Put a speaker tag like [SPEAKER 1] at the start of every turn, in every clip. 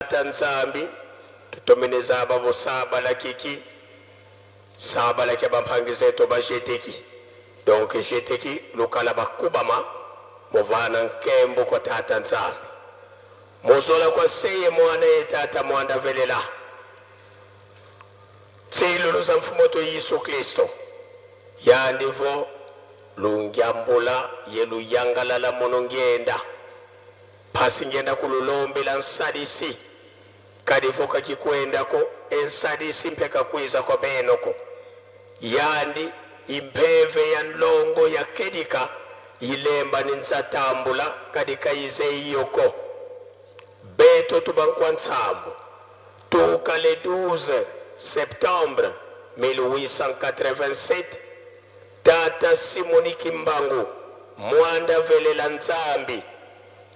[SPEAKER 1] Tata Nzambi, tutomeneza aba sabalakiki sabalaki bampangiza eto bajeteki donc jeteki lukala bakubama movana nkembo kwa Tata Nzambi mozola kwa seye mwana ye Tata mwanda velela tsilulu za mfumo to Yesu Kristo yandivo lungyambula ye luyangalala mono ngenda pasi ngenda kululombela nsalisi kadivo kakikwendako ensalisi mpe kakwiza kwa benoko yandi impeve ya nlongo ya kedika ilemba ni nzatambula kadika ize iyoko beto tubankwa ntsambo tuka le 12 septembre 1887 Tata Simoni Kimbangu mwanda velela Nzambi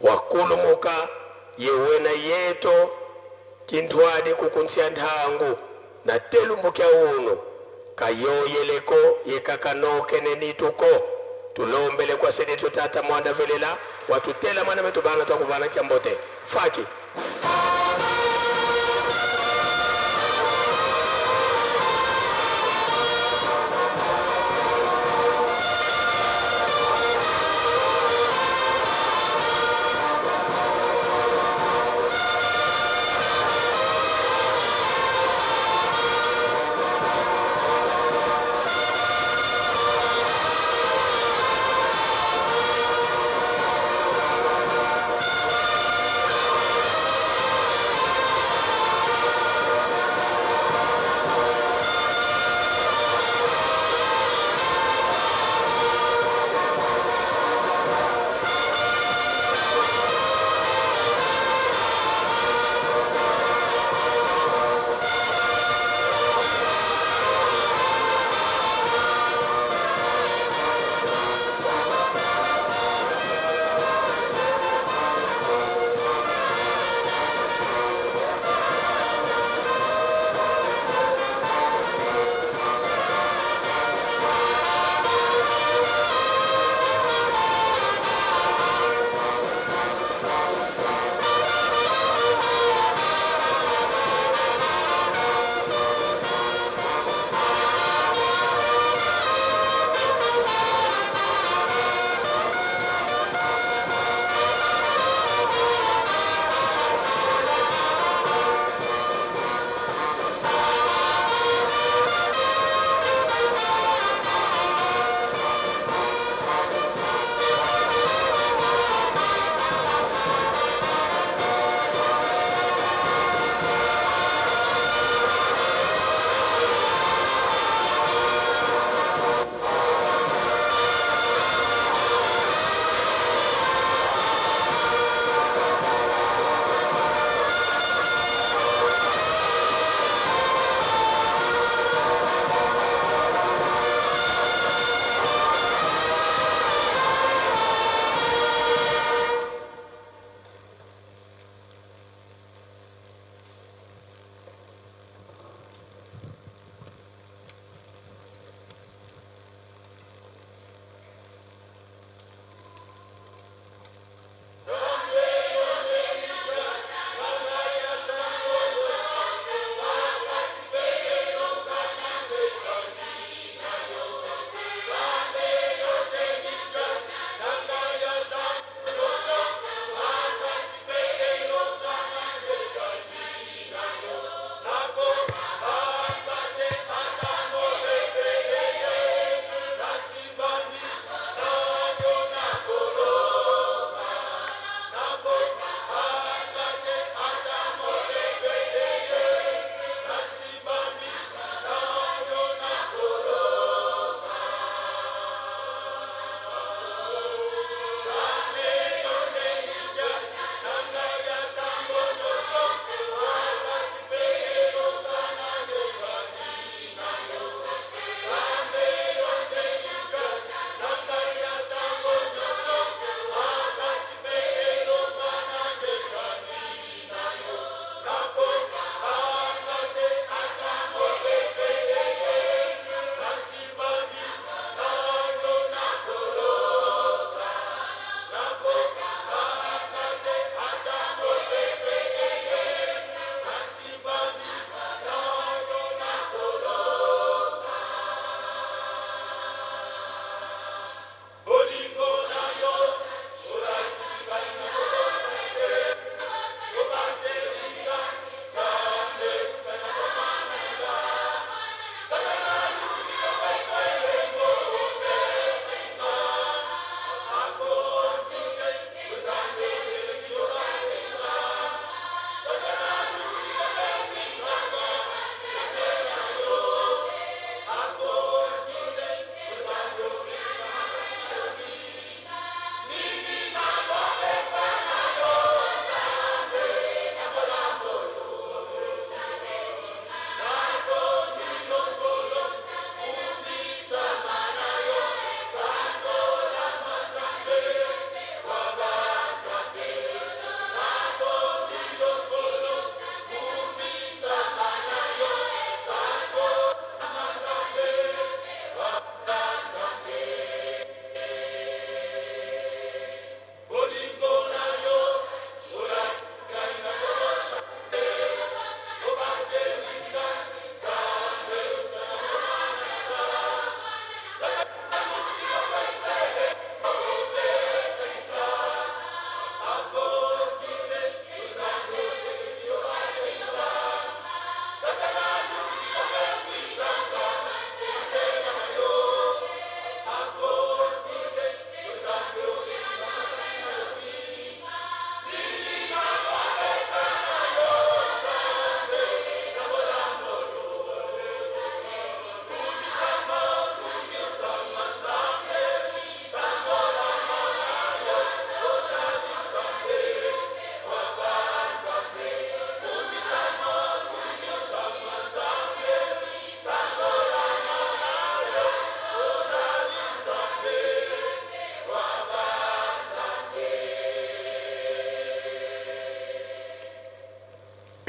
[SPEAKER 1] wakulumuka yewena yeto kinthwadi kukuntsia nthangu na telumbukya unu kayoyeleko yekakanokene nituko tulombele kwa sedetu tata mwanda velela watutela mwana metu bana twakuvana kyambote faki.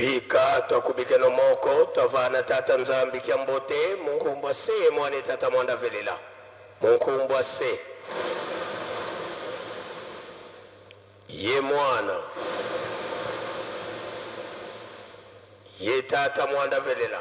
[SPEAKER 1] Bika twakubike no moko twavana tata Nzambi kya mbote munkumbwa se mwane tata mwanda velela munkumbwa se ye mwana ye tata mwanda velela.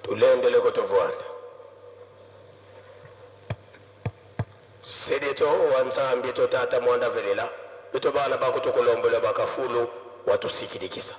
[SPEAKER 1] Tulendele kutuvuanda Sedeto wa Nzambi to tata mwanda velela ito bana bakutukulombola bakafulu watusikilikisa.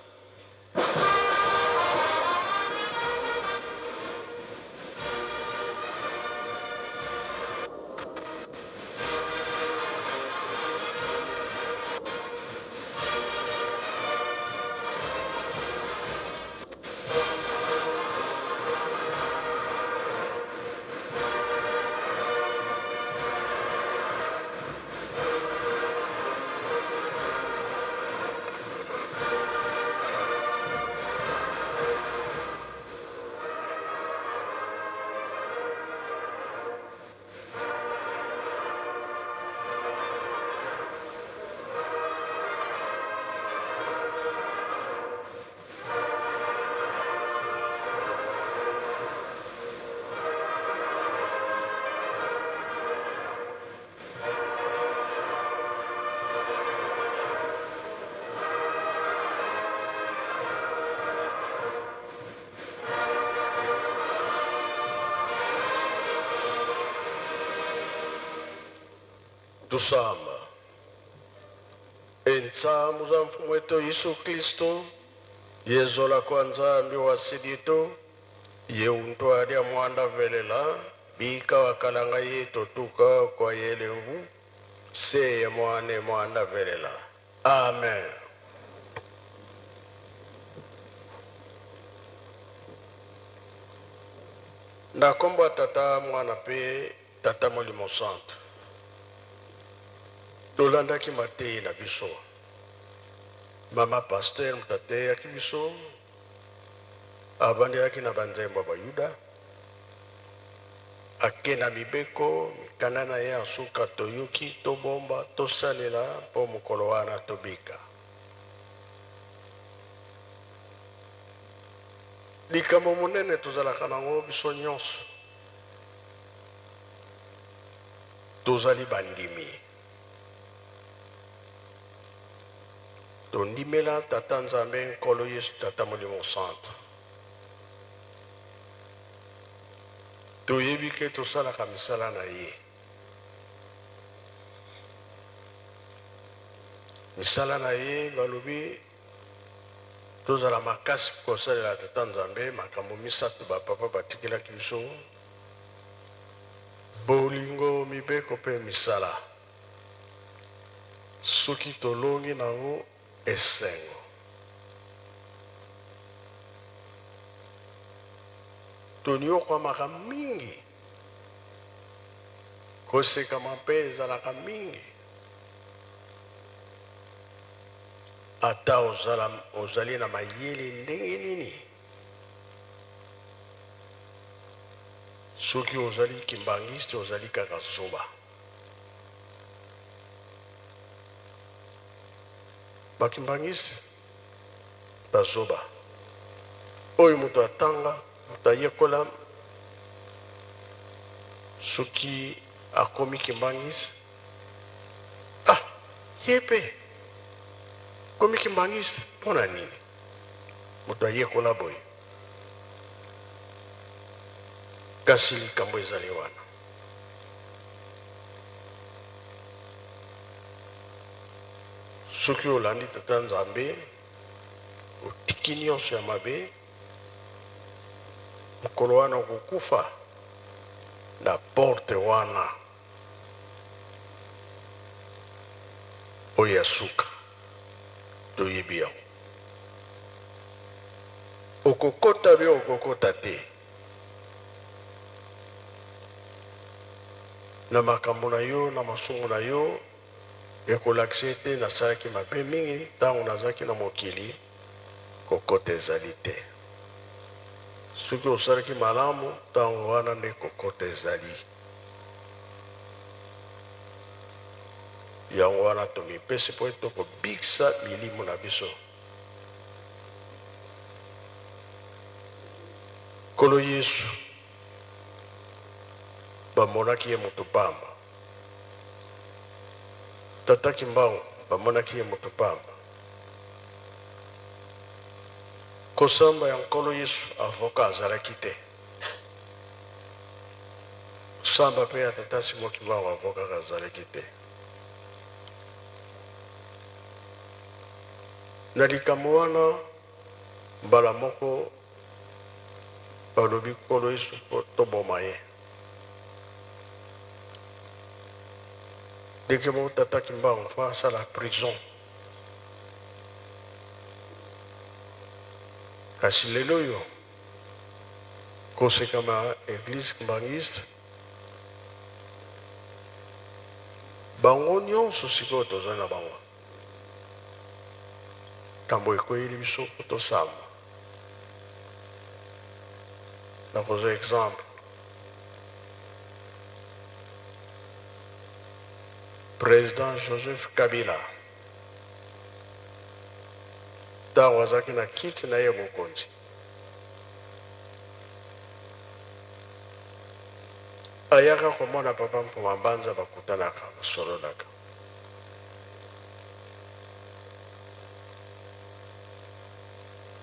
[SPEAKER 2] Tusamba. Entsamu za mfumu wetu Yesu Kristo, yezola kwa Nzambi wa sidito, ye untwali mwanda velela, bika wakalanga yeto tuka kwa yelemvu, seye mwane mwanda velela. Amen. Na kombo ya tata mwana pe tata molimo santu. Tolandaki mateyi na biso. Mama pasteur moto ateyaki biso, abandelaki na banzembo ya Bayuda, ake na mibeko, mikanda na ye ya suka toyoki, tobomba, tosalela mpo mokolo wana tobika. Likambo monene tozalaka nango biso nyonso, tozali bandimi. Tondimela Tata Nzambe, Nkolo Yesu, Tata Molimo Santu. Toyebi ke tosalaka misala na ye. Misala na ye balobi tozala makasi kosalela Tata Nzambe. Makambo misato ba papa batikelaki biso: bolingo, mibeko pe misala. Soki tolongi nango esengo. Tonyokwamaka mingi, kosekama mpe ezalaka mingi. Ata ozala, ozali na mayele ndenge nini, soki ozali kimbanguiste ozali kaka zoba. Ba kimbanguiste ba zoba. Oyo moto atanga, moto ayekola, soki akomi kimbanguiste, ah, ye pe komi kimbanguiste mpo na nini? Moto ayekola boye. Kasi likambo ezali wana. Soki olandi Tata Nzambe, otiki nionso ya mabe, mokolo wana okokufa na porte wana oyo ya suka, toyebi yango. Okokota be okokota te. Na makambo na yo, na masumu na yo, Ekolakisa ete nasalaki mabe mingi ntango nazalaki na mokili, kokota ezali te. Soki osalaki malamu, ntango wana nde kokota ezali. Yango wana tomipesi mpo ete tokobikisa milimo na biso. Nkolo Yesu, bamonaki ye moto pamba. Tata Kimbangu bamonaki ye moto pamba. Kosamba ya Nkolo Yesu avocat azalaki te. Kosamba pe ya Tata Simon Kimbangu avocat azalaki te. Na likambo wana mbala moko balobi Nkolo Yesu po toboma ye. Ndenge moko tata Kimbangu faut asala prison. Kasi lelo oyo kosekama eglise kimbanguiste bango nionso sikoyo toza na bango ntambo ekweyeli biso po tosamba. Nakozwa exemple President Joseph Kabila ntango azalaki na kiti na ye ya bokonzi ayaka komona Papa Mfuma Mbanza, bakutanaka, basololaka.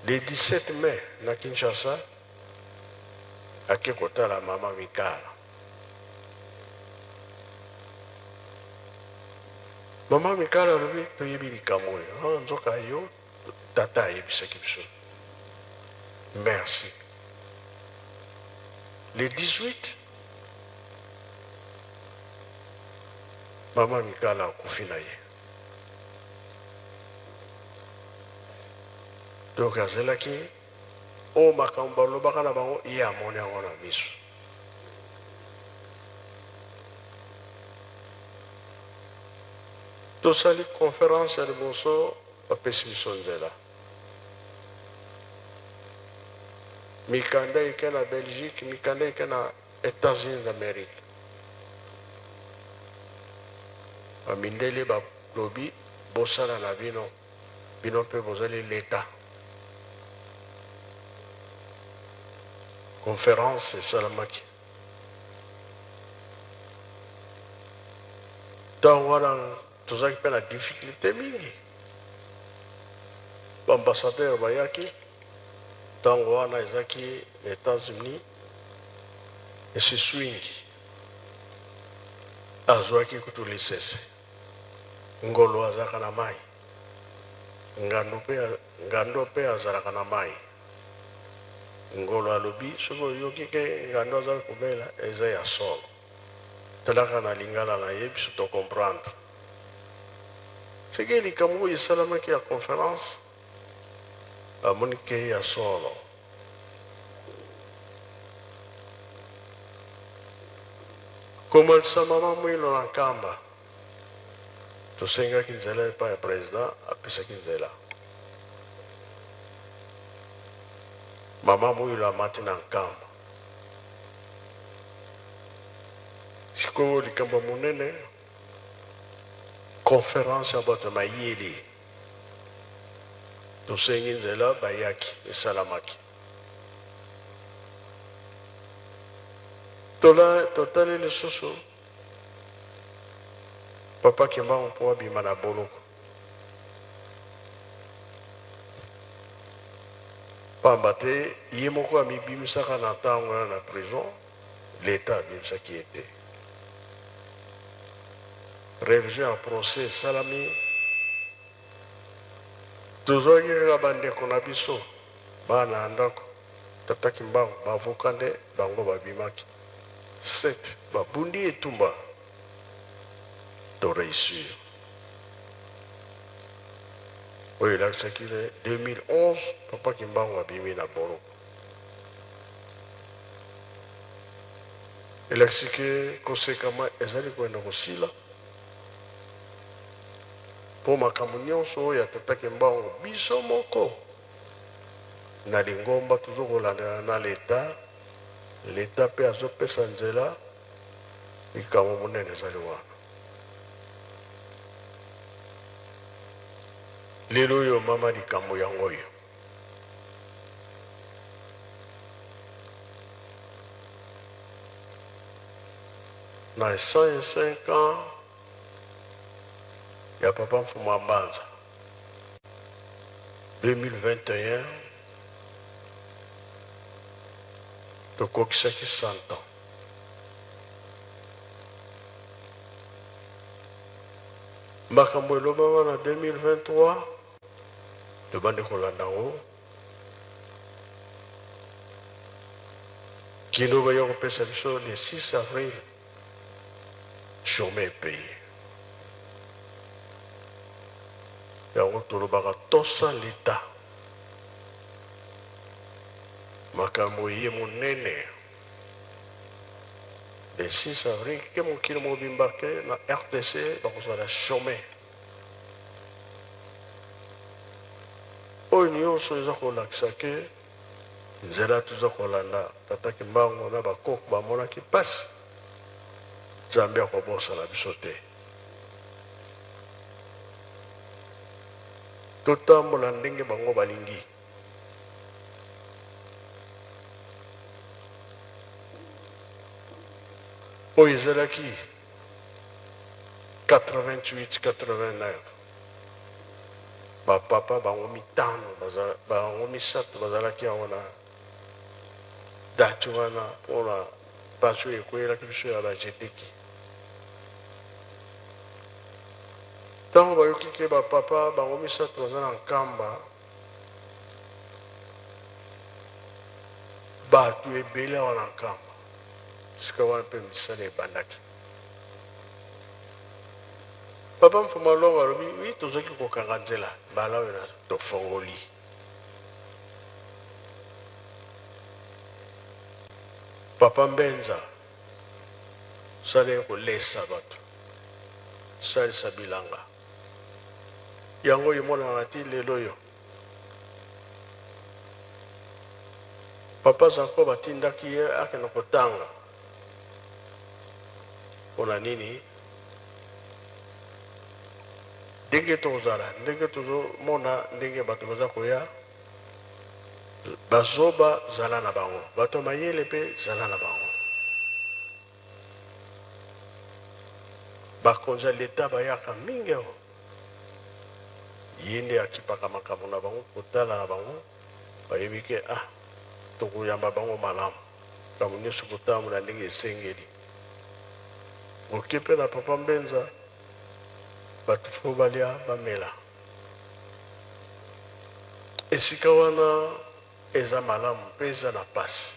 [SPEAKER 2] Le 17 mai na Kinshasa ake kotala mama Mikala. Mama Mikala alobi toyebi likambo oyo. Ah, nzoka yo tata ayebisaki biso. Merci. Le 18 mama Mikala akufi na ye. Donc azelaki oyo makambo balobaka na bango, ye amoni yango na miso. Tosali conference ya liboso, bapesi biso nzela. Mikanda eke na Belgique, mikanda eke na Etats-Unis d'Amerique. Ba mindele balobi bosala na bino, bino mpe bozali l'etat. Conference esalamaki. Ntango wana tozalaki mpe na difficulté mingi. Ba ambassadeurs bayaki ntango wana ezalaki na Etats-Unis, Monsieur Swingi azwaki kutu lisese. Ngolo azalaka na mai, ngando mpe ngando mpe azalaka na mai. Ngolo alobi soki oyoki ke ngando azali kobela eza ya solo. Talaka na lingala na ye biso to comprendre. Seke likambo oyo esalamaki ya conference amoni ke ya solo. Komatisa mama Mwilo na Nkamba, tosengaki nzela epai ya president, apesaki nzela. Mama Mwilo amati na Nkamba. Sikoyo likambo ya monene, conference ya bato ya mayele, tosengi nzela, bayaki, esalamaki. Tola, totali lisusu Papa Kimbangu mpo abima na boloko. Pamba te ye moko amibimisaka na ntango wana na prison, l'Etat abimisaki ye te. Revision ya procès esalami. Tozwaki kaka ba ndeko na biso, bana ya ndako, tata Kimbangu, ba avocats nde bango babimaki. Sept babundi etumba to reussir. Oyo elakisaki le 2011 papa Kimbangu abimi na boloko. Elakisi ke kosekama ezali koenda kosila. Mpo makambo nionso oyo ya tata Kimbangu biso moko na lingomba tozo kolandela na l'etat, l'etat mpe azo pesa nzela, likambo monene ezali wana. Lelo oyo mama likambo yango oyo. Na 105 ans ya papa Mfumu a Mbanza 2021 tokokisaki 100 ans. Makambo elobama na 2023 tobandi kolanda yango kino baya kopesa biso le 6 avril Chome paye. Yango tolobaka tosa l'etat. Makambo eye monene. Le 6 avril ke mokili mobimba ke na RDC bakozala chome. Oyo nionso eza kolakisa ke Nzela toza kolanda tata kimbangu na ba koko bamonaki pasi nzambe akobosana biso te totambola ndenge bango balingi. Oyo ezalaki 88 89. Ba papa bango mitano bango misato bazalaki awa na date wana mpona pasi oyo ekweyelaki biso ya ba jedeki. Ntango bayoki ke ba papa bango misato baza na Nkamba, bato ebele awa na Nkamba, sika wana mpe misala ebandaki. Papa Mfuma Longo alobi oui tozaki kokanga nzela mbala oyo na tofongoli. Papa Mbenza sala ye kolesa bato salisa bilanga yango oyo emonanaka ti lelo oyo. Papa Jacob atindaki ye akende kotanga Pona nini? Ndenge tokozala, ndenge tozo mona ndenge bato baza koya, bazoba zala na bango, bato ya mayele pe zala na bango. Bakonzi ya l'etat bayaka mingi awa, ye nde akipaka makambo na bango, kotala na bango, bayebi ke ah tokoyamba bango malamu. Makambo nionso kotambola ndenge esengeli. Oke pe na papa Mbenza, batu faut balia bamela. Esika wana eza malamu pe eza na pasi.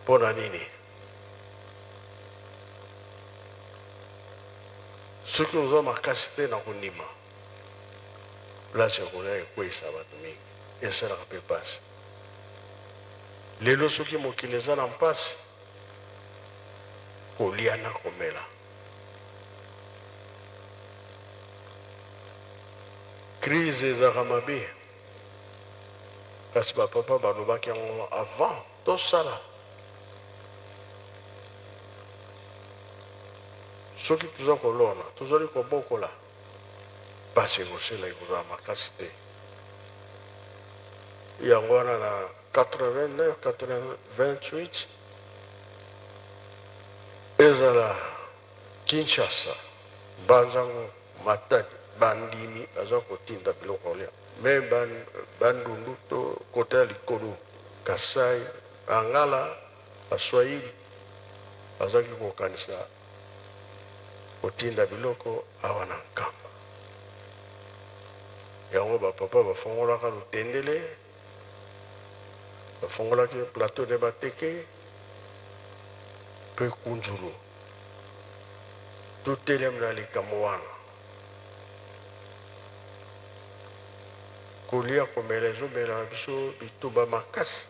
[SPEAKER 2] Pona nini? Soki oza makasi te na kondima, place ya kolia ekweyisa batu mingi. Esalaka pe pasi. Lelo soki mokili eza na mpasi, Kolia na komela. Crise ezalaka mabe. Kasi ba papa balobaki yango avant tosala. Soki toza kolona, tozali kobokola, pasi ekosila, ekozala makasi te. Yango wana na 89, 88 ezala Kinshasa, Mbanza-Ngungu, Matadi, bandimi baza kotinda biloko kolia mais Bandundu to kota ya likolo, Kasai, Bangala, Baswahili bazalaki kokanisa kotinda biloko awa na Nkamba. Yango ba papa bafongolaka lutendele, bafongolaki plateau de Bateke mpe Kunzulu. Totelemi na likambo wana. Kolia komela ezomela biso bitumba makasi.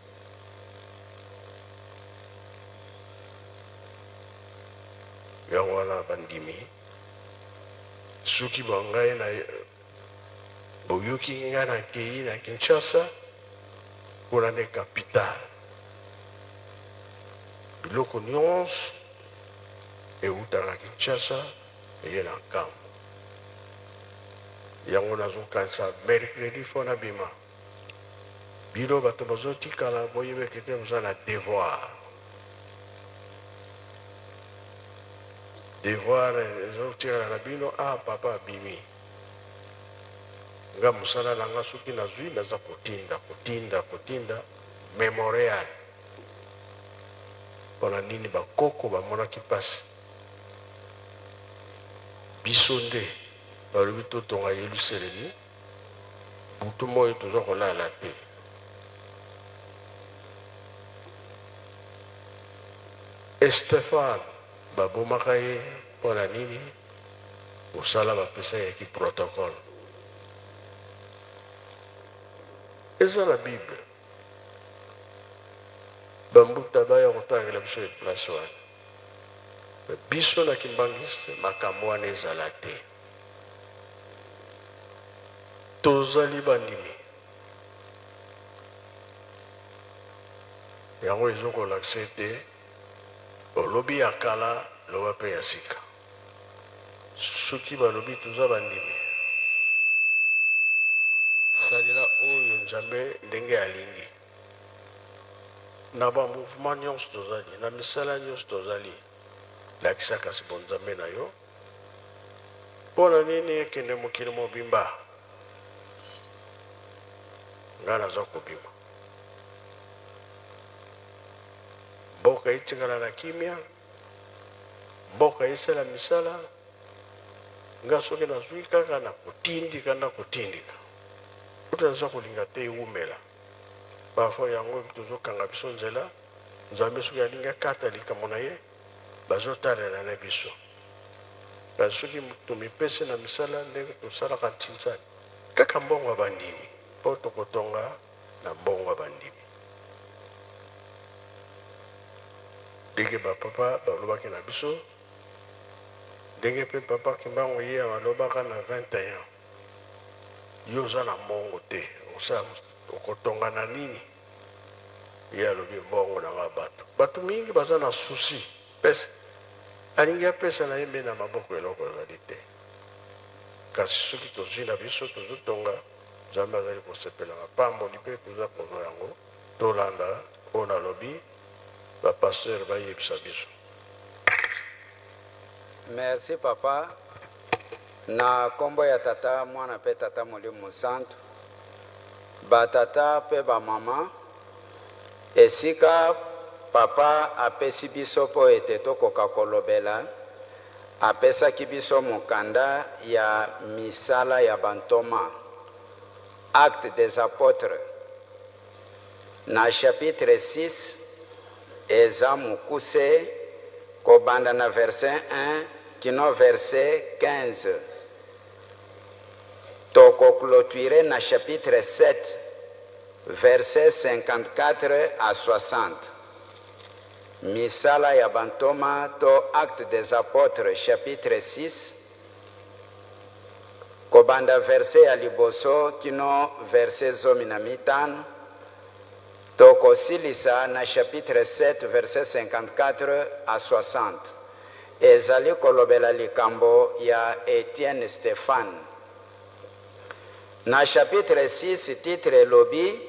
[SPEAKER 2] Yango wana bandimi soki ba ngai na boyoki ngai nakei na Kinshasa, kuna nde capitale, biloko nyonso ewutaka Kinshasa eye na Nkambo. Yango nazokanisa mercredi fo nabima. Bino bato bozotikala boyebeke te boza na devoir. Devoir ezotikala na bino, ah papa abimi. Nga mosala na nga soki nazwi naza kotinda kotinda kotinda memorial. Pona nini bakoko bamonaki pasi? Biso nde balobi totonga Yelusalemi. Butu moyi toza kolala te. Estefane babomaka ye mpo na nini? Mosala bapesa ye ki protocole. Eza na bible. Ba mbuta baya kotangela biso place wana. Biso na kimbanguiste makambo wana ezala te. Tozali bandimi. Yango ezo kolakisa ete olobi ya kala, loba pe ya sika. Soki balobi toza bandimi, salela oyo Nzambe ndenge alingi. Na ba mouvement nionso tozali, na misala nionso tozali, lakisa kasi bonzambe na yo. Mpo na nini ekende mokili mobimba? Ngai naza kobima. Mboka etikala na kimia, mboka esala misala. Nga soki nazwi kaka na kotindika na kotindika. Kutu naza kolinga te ewumela. Parfois yango tozokanga biso nzela. Nzambe soki alingi akata likambo na ye, bazotalela na biso. Kasi soki tomipesi na misala ndenge tosalaka ntinsani, kaka mbongo ya bandimi, mpo tokotonga na mbongo ya bandimi. Ndenge ba papa balobaki na biso, ndenge mpe papa Kimbangu ye alobaka na 21, yo oza na mbongo te, osala okotonga na nini? Ye alobi mbongo na nga batu batu mingi baza na souci pesa alingi apesa na ye me na maboko eloko ezali te kasi soki tozui na biso tozo tonga Nzambe azali kosepela mapamboli pe toza kozua yango tolanda oyo nalobi ba pasteur bayebisa biso.
[SPEAKER 3] Merci papa na kombo ya tata mwana pe tata molimo mosantu ba tata pe ba maman esika papa apesi biso po ete tokoka kolobela apesaki biso mokanda ya misala ya ba ntoma actes des apotres na chapitre 6 eza mokuse kobanda na verset 1 kino verset 15. Toko cloturer na chapitre 7 verset 54 à 60. Misala ya Bantoma to Actes des Apotres chapitre 6, kobanda verse ya liboso kino verse 15, tokosilisa na chapitre 7 verse 54 à 60. Ezali kolobela likambo ya Etienne Stephane. Na chapitre 6, titre elobi,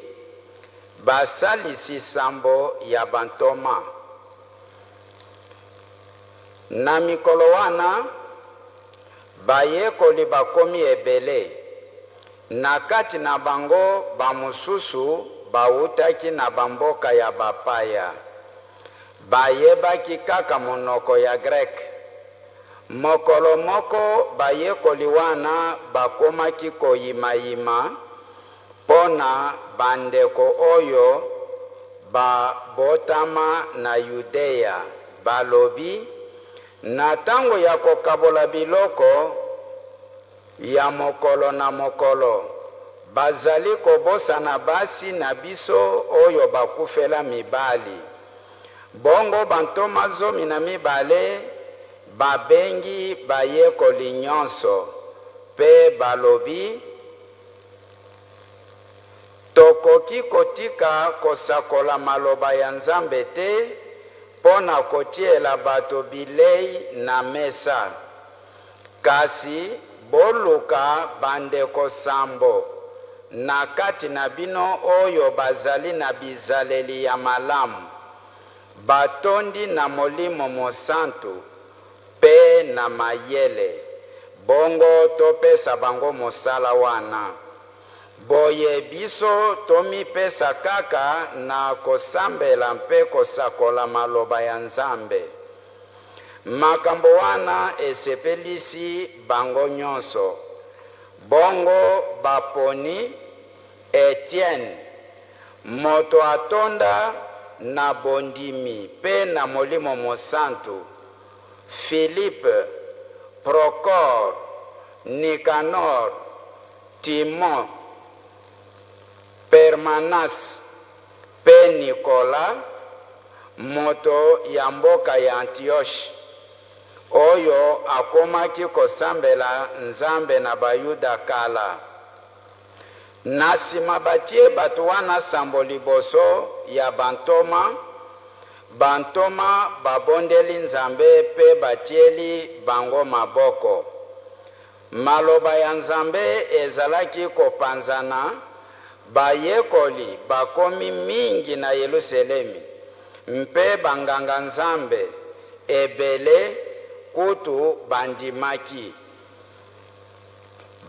[SPEAKER 3] Basalisi sambo ya bantoma. Na mikolo wana, bayekoli bakomi ebele. Na kati na bango bamosusu bawutaki na bamboka ya bapaya, bayebaki kaka monoko ya greke. Mokolo moko bayekoli wana bakomaki koyimayima mpo na bandeko oyo babotama na Yudea, balobi, Na tango ya kokabola biloko ya mokolo na mokolo, bazali kobosana basi na biso oyo bakufela mibali. Bongo bantoma 12 babengi bayekoli nyonso mpe balobi, Tokoki kotika kosakola maloba ya Nzambe te mpo na kotiela bato bilei na mesa. Kasi boluka bandeko sambo na kati na bino oyo bazali na bizaleli ya malamu, batondi na Molimo Mosantu mpe na mayele, bongo topesa bango mosala wana. Boye biso tomipesa kaka na kosambela mpe kosakola maloba ya Nzambe. Makambo wana esepelisi bango nyonso. Bongo baponi Etienne, moto atonda na bondimi mpe na Molimo Mosantu, Filipe, Prokore, Nikanor, Timon, Permanas mpe Nikola, moto ya mboka ya Antioshe, oyo akomaki kosambela Nzambe na Bayuda kala. Na sima batie bato wana sambo liboso ya bantoma. Bantoma babondeli Nzambe mpe batieli bango maboko. Maloba ya Nzambe ezalaki kopanzana, bayekoli bakomi mingi na Yeluselemi, mpe banganga-Nzambe ebele kutu bandimaki.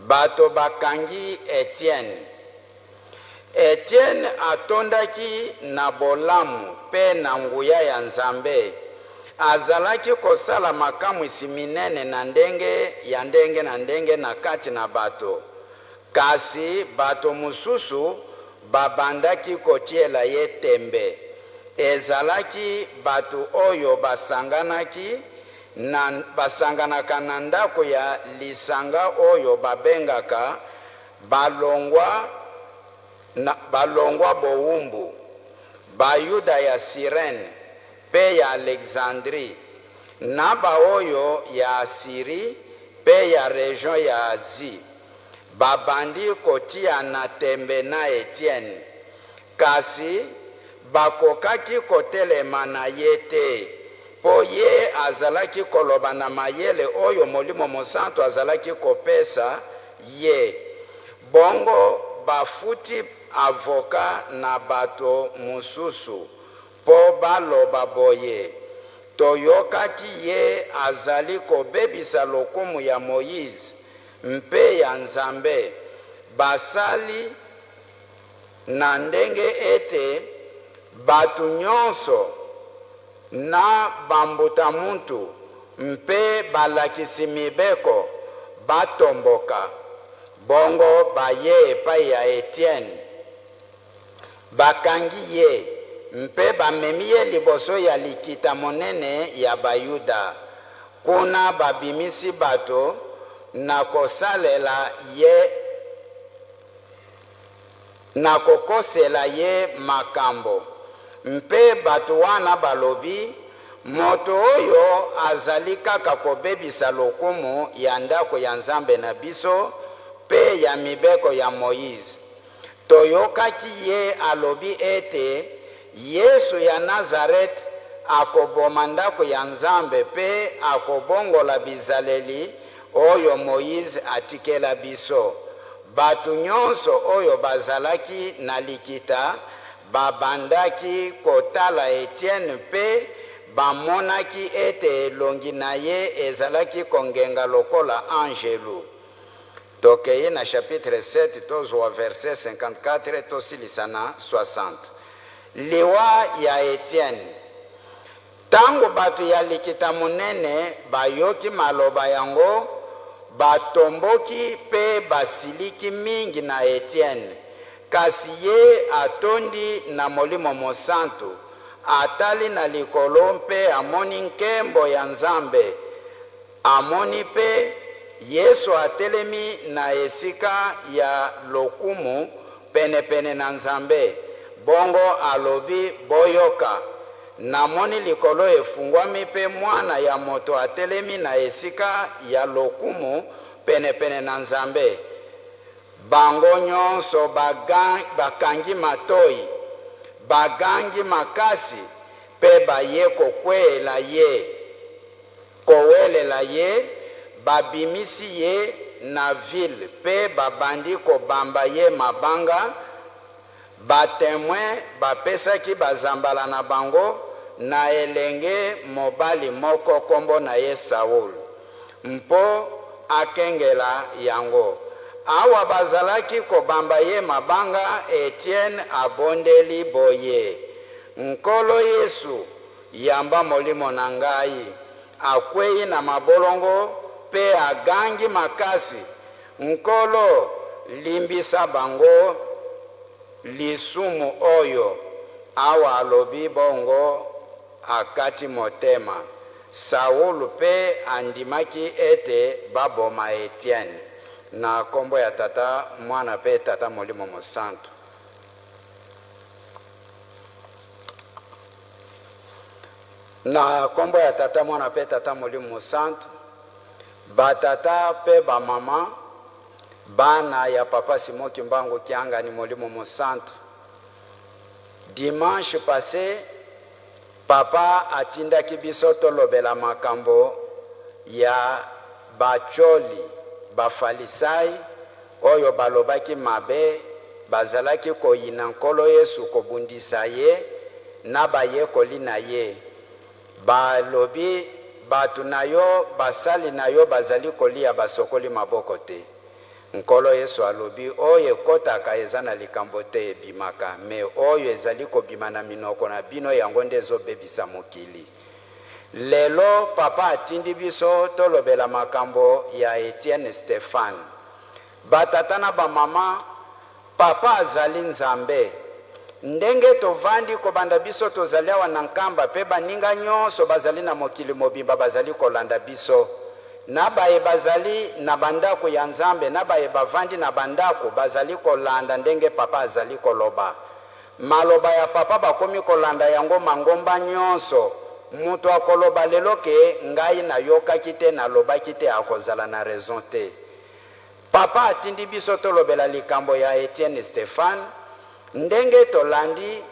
[SPEAKER 3] Bato bakangi Etienne. Etienne atondaki na bolamu mpe na nguya ya Nzambe. Azalaki kosala makamwisi minene na ndenge ya ndenge na ndenge na kati na bato. Kasi bato mosusu babandaki kotiela ye tembe. Ezalaki bato oyo basanganaki na basanganaka na ndako ya lisanga oyo babengaka Balongwa na balongwa bowumbu, Bayuda ya Sirene mpe ya Alexandrie, na baoyo ya Assyrie mpe ya region ya Asie, babandi kotiana tembe na Etienne. Kasi bakokaki kotelema na ye te, mpo ye azalaki koloba na mayele oyo Molimo Mosantu azalaki kopesa ye. Bongo bafuti avoka na bato mosusu mpo baloba boye, Toyokaki ye azali kobebisa lokumu ya Moize mpe ya Nzambe. Basali na ndenge ete bato nyonso na bambuta-muntu mpe balakisi-mibeko batomboka. Bongo baye epai ya Etienne, bakangi ye mpe bamemi ye liboso ya Likita monene ya Bayuda. Kuna babimisi bato na kosalela ye. Na kokosela ye makambo. Mpe bato wana balobi, Moto oyo azali kaka kobebisa lokumu ya Ndako ya Nzambe na biso mpe ya Mibeko ya Moize. Toyokaki ye alobi ete Yesu ya Nazarete akoboma Ndako ya Nzambe mpe akobongola bizaleli oyo Moize atikela biso. Bato nyonso oyo bazalaki na likita babandaki kotala Etienne mpe bamonaki ete elongi na ye ezalaki kongenga lokola anjelu. Tokei na chapitre 7, tozwa verset 54 tosilisa na 60. Liwa ya Etienne. Tango bato ya Likita-Monene bayoki maloba yango, batomboki pe basiliki mingi na Etienne. Kasi ye atondi na Molimo Mosantu, atali na likolo mpe amoni nkembo ya Nzambe, amoni pe Yesu atelemi na esika ya lokumu penepene na Nzambe. Bongo alobi, Boyoka! Namoni likolo efungwami pe Mwana ya Moto atelemi na esika ya lokumu penepene na Nzambe. Bango nyonso bakangi matoi, bagangi makasi pe baye kokweela ye, kowelela ye. Babimisi ye na ville pe babandi kobamba ye mabanga. Ba temoins bapesaki bazambala na bango na elenge mobali moko kombo na ye Saul, mpo akengela yango. Awa bazalaki kobamba ye mabanga, Etienne abondeli boye, Nkolo Yesu, yamba molimo na ngai. Akweyi na mabolongo pe agangi makasi, Nkolo, limbisa bango lisumu oyo. Awa alobi bongo, akati motema. Saul pe andimaki ete baboma Etienne. Na kombo ya Tata, Mwana pe Tata Molimo Mosantu. Na kombo ya Tata, Mwana pe Tata Molimo Mosantu. Ba tata pe ba mama, bana ya papa Simon Kimbangu Kiangani Molimo Mosantu. Dimanche passe papa atindaki biso tolobela makambo ya ba tsholi, ba falisai oyo balobaki mabe, bazalaki koyina Nkolo Yesu, kobundisa ye na bayekoli na ye. Balobi, Bato na yo, basali na yo bazali koliya basokoli maboko te. Nkolo Yesu alobi, oyo ekotaka eza na likambo te ebimaka, mais oyo ezali kobima na minoko na bino yango nde ezo bebisa mokili. Lelo Papa atindi biso tolobela makambo ya Etienne Stephane. Ba tata na ba mama, Papa azali Nzambe. Ndenge tovandi kobanda biso tozali awa na Nkamba pe baninga nyonso bazali na mokili mobimba bazali kolanda biso. Na baye bazali na ba ndako ya Nzambe na baye bavandi na ba ndako bazali kolanda ndenge Papa azali koloba. Maloba ya Papa bakomi kolanda yango mangomba nyonso. Moto akoloba lelo ke ngai nayokaki te, nalobaki te akozala na raison te. Papa atindi biso tolobela likambo ya Etienne Stephane, ndenge tolandi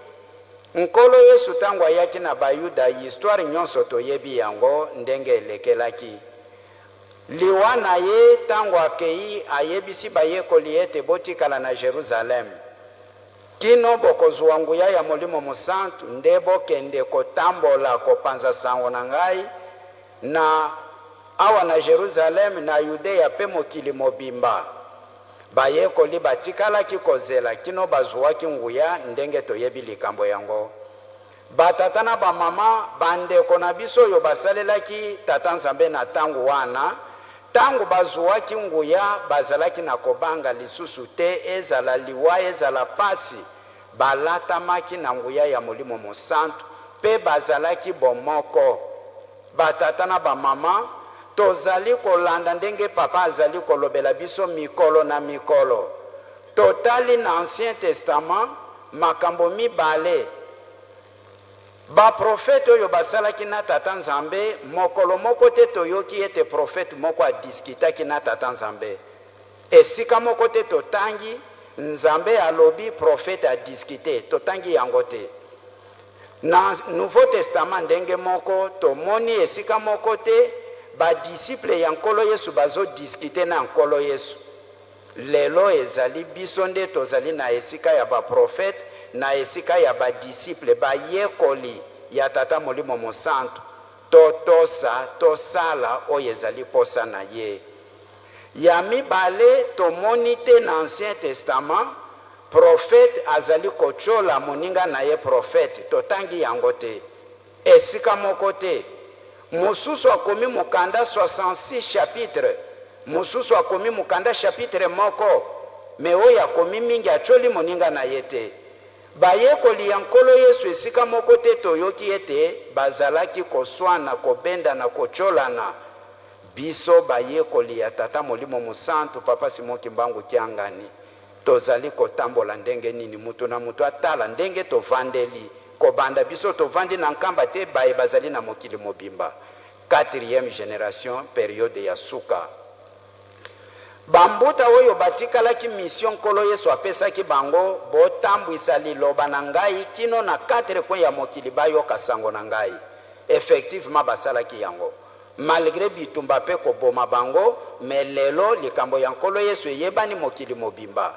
[SPEAKER 3] Nkolo Yesu tango ayaki na bayuda histoire nyonso toyebi yango ndenge elekelaki. Liwa na ye tango akeyi ayebisi bayekoli ete botikala na Jerusalem kino bokozua nguya ya Molimo Mosantu nde bokende kotambola kopanza sango na ngai na awa na Jerusalem, na Yudea pe mokili mobimba. Bayekoli batikalaki kozela kino bazuaki nguya, ndenge toyebi likambo yango. Batata na bamama, bandeko na biso oyo basalelaki Tata Nzambe na tango wana, tango bazuaki nguya, bazalaki na kobanga lisusu te, ezala liwa, ezala pasi, balatamaki na nguya ya Molimo Mosantu pe bazalaki bomoko. Ba tata na ba mama, tozali kolanda ndenge Papa azali kolobela biso mikolo na mikolo. Totali na Ancien Testament makambo mibale. Baprofete oyo basalaki na Tata Nzambe, mokolo moko te toyoki ete profete moko adiskitaki na Tata Nzambe. Esika moko te totangi, Nzambe alobi, profete adiskite, totangi yango te. Na Nouveau Testament ndenge moko, tomoni esika moko te ba disciples ya Nkolo Yesu bazo discuter na Nkolo Yesu. Lelo ezali biso nde tozali na esika ya ba prophètes, na esika ya ba disciples, bayekoli ya Tata Molimo Mosantu, totosa, tosala oyo ezali posa na ye. Ya mibale, tomoni te na Ancien Testament prophète azali kotiola moninga na ye prophète, totangi yango te esika moko te. Mosusu akomi mokanda 66 chapitres, mosusu akomi mokanda chapitre moko, mais oyo akomi mingi atioli moninga na ye te. Bayekoli ya Nkolo Yesu esika moko te toyoki ete bazalaki koswana, kobendana, kotiolana. Biso bayekoli ya Tata Molimo Mosantu, Papa Simon Kimbangu Kiangani, tozali kotambola ndenge nini? Mutu na mutu atala ndenge tovandeli, kobanda biso tovandi na Nkamba te baye bazali na mokili mobimba. Quatrième generation, periode ya suka. Ba mbuta oyo batikalaki mission Nkolo Yesu apesaki bango, botambwisa liloba na ngai kino na quatre coins ya mokili bayoka sango na ngai. Effectivement basalaki yango. Malgre bitumba pe koboma bango, mais lelo likambo ya Nkolo Yesu eyebani mokili mobimba.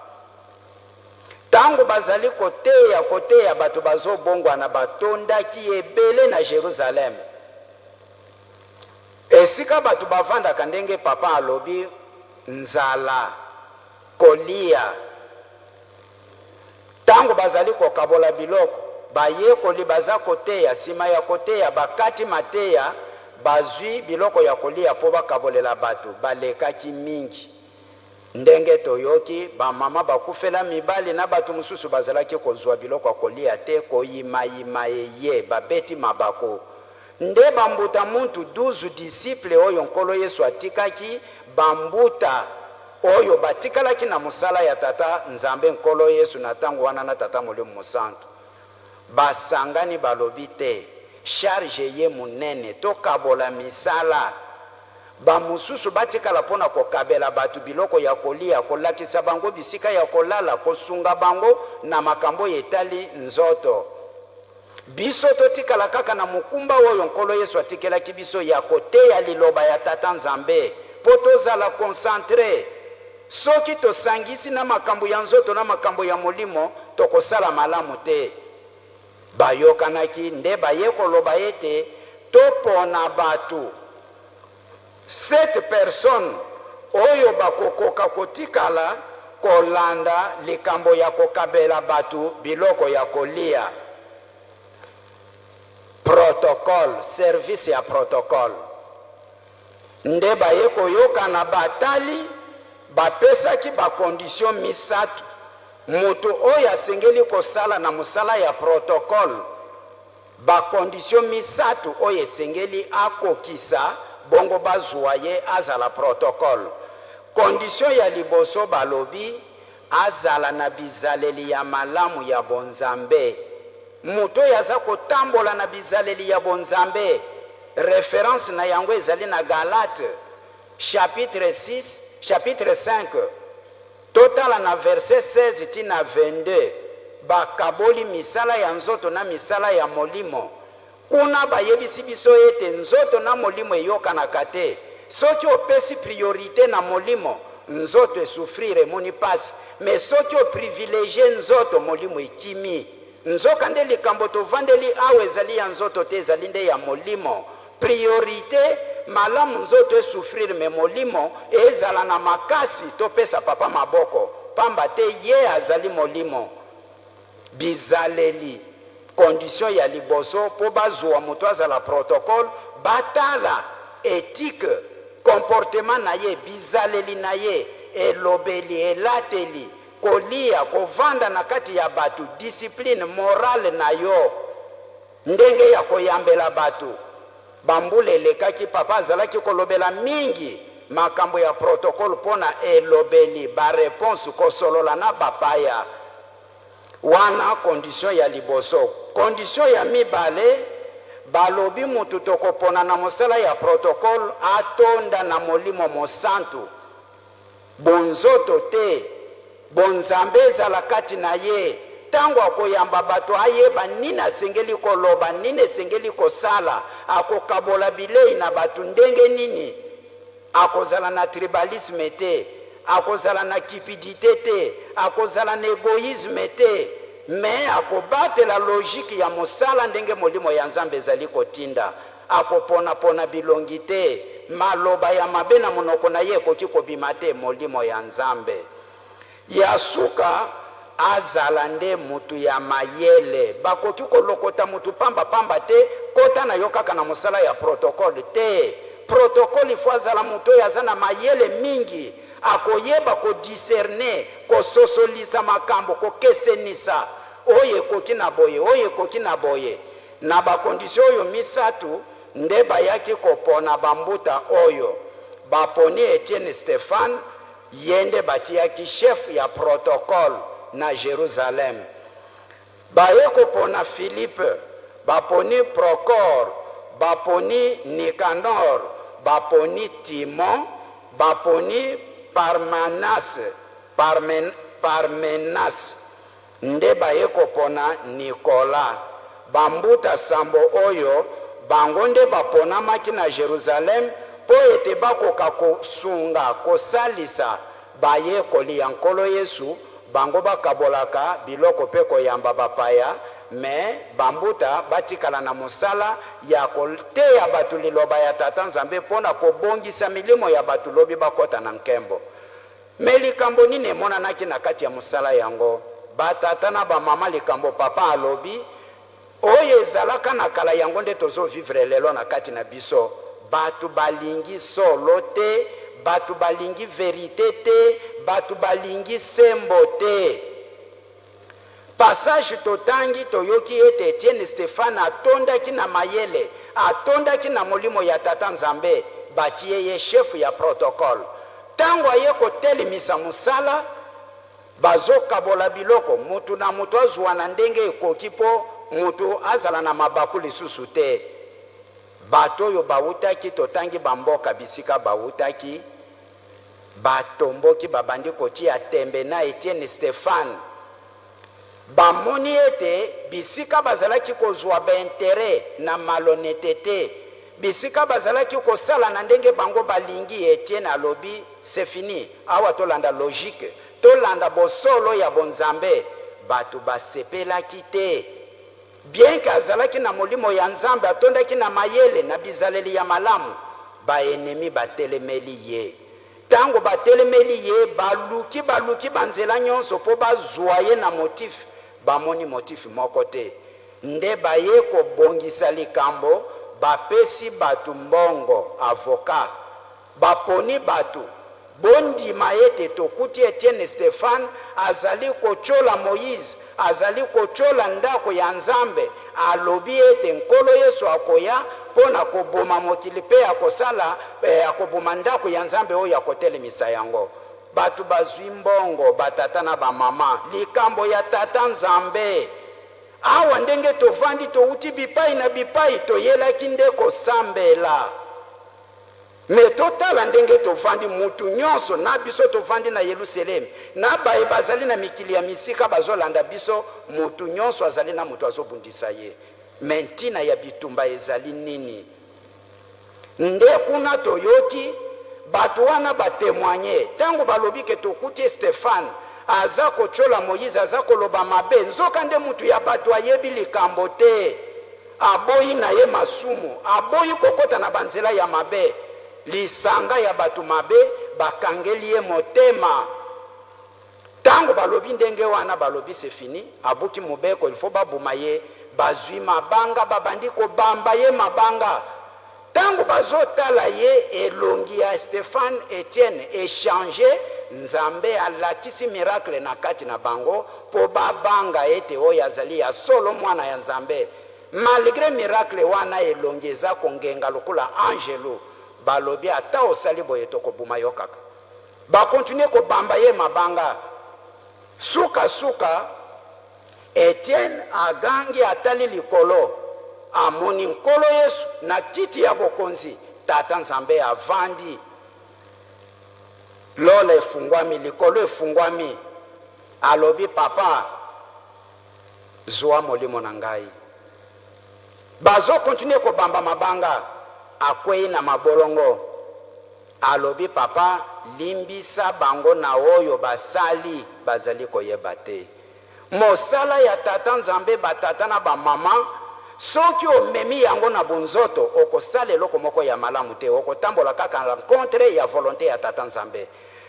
[SPEAKER 3] Tango bazali koteya, koteya, bato bazobongwana, batondaki ebele na Jerusalem. Esika bato bavandaka ndenge papa alobi, nzala, kolia. Tango bazali kokabola biloko, bayekoli baza koteya, sima ya koteya, bakati mateya, bazwi biloko ya kolia po bakabolela bato, balekaki mingi. Ndenge toyoki, ba mama bakufela mibali na bato mosusu bazalaki kozua biloko ya kolia te, koyimayima eye, babeti mabaku. Nde ba mbuta muntu 12 disciples oyo Nkolo Yesu atikaki, ba mbuta oyo batikalaki na mosala ya Tata Nzambe Nkolo Yesu na tango wana na Tata Molimo Mosantu, basangani balobi te, charge eye monene, tokabola misala, ba mosusu batikala mpo na kokabela bato biloko ya kolia, kolakisa bango bisika ya kolala, kosunga bango na makambo oyo etali nzoto. Biso totikala kaka na mokumba oyo Nkolo Yesu atikelaki biso ya koteya liloba ya Tata Nzambe mpo tozala concentre. Soki tosangisi na makambo ya nzoto na makambo ya molimo, tokosala malamu te. Bayokanaki nde baye koloba ete topona bato, sept personnes, oyo bakokoka kotikala kolanda likambo ya kokabela bato biloko ya kolia. Protocole, service ya protocole. Nde baye koyokana, batali, bapesaki ba conditions misatu, moto oyo asengeli kosala na mosala ya protocole, ba conditions misatu oyo esengeli akokisa bongo bazua ye azala protocole. Condition ya liboso balobi azala na bizaleli ya malamu ya bonzambe. Moto oyo aza kotambola na bizaleli ya bonzambe, reference na yango ezali na Galates chapitre 6, chapitre 5, totala na verset 16 ti na 22, bakaboli misala ya nzoto na misala ya molimo. Kuna bayebisi biso ete nzoto na molimo eyokanaka te. Soki opesi priorite na molimo, nzoto e souffrir, emoni pasi. Mais soki o privilegier nzoto, molimo ekimi. Nzoka nde likambo tovandeli awa ezali ya nzoto te, ezali nde ya molimo. Priorite, malamu nzoto e souffrir mais molimo ezala na makasi, topesa papa maboko, pamba te ye azali molimo. Bizaleli, condition ya liboso mpo bazua moto azala protocole, batala ethique, comportement na ye, bizaleli na ye, elobeli, elateli, kolia, kovanda na kati ya bato, discipline, morale na yo, ndenge ya koyambela bato. Ba mbula elekaki, papa azalaki kolobela mingi makambo ya protocole mpo na elobeli, ba reponses, kosolola na bapaya. Wana condition ya liboso. Condition ya mibale, balobi mutu tokopona na mosala ya protocole atonda na Molimo Mosantu, bonzoto te, bonzambe ezala kati na ye, tango akoyamba bato ayeba nini asengeli koloba, nini esengeli kosala, akokabola bilei na bato ndenge nini. Akozala na tribalisme te, akozala na cupidite te, akozala na egoisme te, mais akobatela logique ya mosala ndenge Molimo ya Nzambe ezali kotinda. Akopona-pona bilongi te, maloba ya mabe na monoko na ye ekoki kobima te, Molimo ya Nzambe. Ya suka, azala nde mutu ya mayele. Bakoki kolokota mutu pamba pamba te, kota na yo kaka na mosala ya protocole te. Protocole il faut azala mutu oyo aza na mayele mingi, akoyeba ko discerner, kososolisa makambo, kokesenisa oyo ekoki na boye, oyo ekoki na boye. Na ba conditions oyo misatu nde bayaki kopona ba mbuta oyo. Baponi Etienne Stephane, Ye nde batiyaki chef ya protocole na Jerusalem. Baye kopona Philippe, baponi Prochore, baponi Nicanor, baponi Timon, baponi Parmanas, Parmen, Parmenas, Nde baye kopona Nikola. Bambuta sambo oyo, bango nde baponamaki na Jerusalem mpo ete bakoka kosunga, kosalisa, bayekoli ya Nkolo Yesu, bango bakabolaka biloko mpe koyamba bapaya, mais bambuta batikala na mosala ya koteya bato liloba ya Tata Nzambe mpo na kobongisa milimo ya bato lobi bakota na nkembo. Mais likambo nini emonanaki na kati ya mosala yango? Ba tata na ba mama likambo papa alobi oyo ezalaka na kala yango nde tozo vivre lelo na kati na biso. Batu balingi solo te, batu balingi verite te, batu balingi sembo te. Passage totangi toyoki ete Etienne Stephane atondaki na mayele, atondaki na molimo ya Tata Nzambe, batie ye chef ya protocole. Tango aye kotelemisa mosala, bazokabola biloko, mutu na mutu azua na ndenge ekoki po mutu azala na mabaku lisusu te. Bato oyo bawutaki, totangi ba mboka bisika bawutaki, Batomboki babandi kotia tembe na Etienne Stephane. Bamoni ete bisika bazalaki kozua ba interets na malhonnetete, bisika bazalaki kosala na ndenge bango balingi, Etienne alobi, c'est fini, awa tolanda logique, tolanda bosolo ya bonzambe. Bato basepelaki te. Bien que azalaki na Molimo ya Nzambe, atondaki na mayele, na bizaleli ya malamu, ba ennemis batelemeli ye. Tango batelemeli ye, baluki, baluki ba nzela nyonso mpo bazua ye na motif, bamoni motif moko te. Nde baye kobongisa likambo, bapesi batu mbongo, avocat. Baponi bato. Bondima ete tokuti Etienne Stephane azali kotyola Moïse, azali kotyola ndako ya Nzambe, alobi ete Nkolo Yesu akoya mpo na koboma mokili mpe akosala, eh, akoboma ndako ya Nzambe oyo akotelemisa yango. Bato bazwi mbongo, batata na bamama, likambo ya Tata Nzambe. Awa ndenge tovandi, towuti bipai na bipai, toyelaki nde kosambela. Mais totala ndenge tovandi, mutu nyonso na biso tovandi na Yeluselemi, na baye bazali na mikili ya misika bazolanda biso, mutu nyonso azali na mutu azobundisa ye. Mais ntina ya bitumba ezali nini? Nde kuna toyoki bato wana ba temoigner, tango balobi ke tokuti Stephane aza kotiola Moïse, aza koloba mabe, nzoka nde mutu ya batu ayebi likambo te. Aboyi na ye masumu, aboyi kokota na banzela ya mabe. Lisanga ya bato mabe bakangeli ye motema. Tango balobi ndenge wana, balobi c'est fini, abuki mobeko, il faut baboma ye. Bazwi mabanga, babandi kobamba ye mabanga. Tango bazotala ye, elongi ya Stephane, Etienne, e changer, Nzambe alakisi miracle na kati na bango po babanga ete oyo azali ya solo mwana ya Nzambe. Malgre miracle wana elongi eza kongenga lokola angelu, balobi ata osali boye tokobuma yo kaka. Ba continuer kobamba ye mabanga. Suka suka. Etienne agangi, atali likolo, amoni Nkolo Yesu na kiti ya bokonzi, Tata Nzambe avandi. Lola efungwami, likolo efungwami. Alobi, Papa, zua molimo na ngai. Bazo continuer kobamba mabanga, akweyi na mabolongo. Alobi, Papa, limbisa bango na oyo basali, bazali koyeba te. Mosala ya Tata Nzambe, ba tata na ba mama, soki omemi yango na bonzoto, okosala eloko moko ya malamu te, okotambola kaka à l'encontre ya volonte ya Tata Nzambe.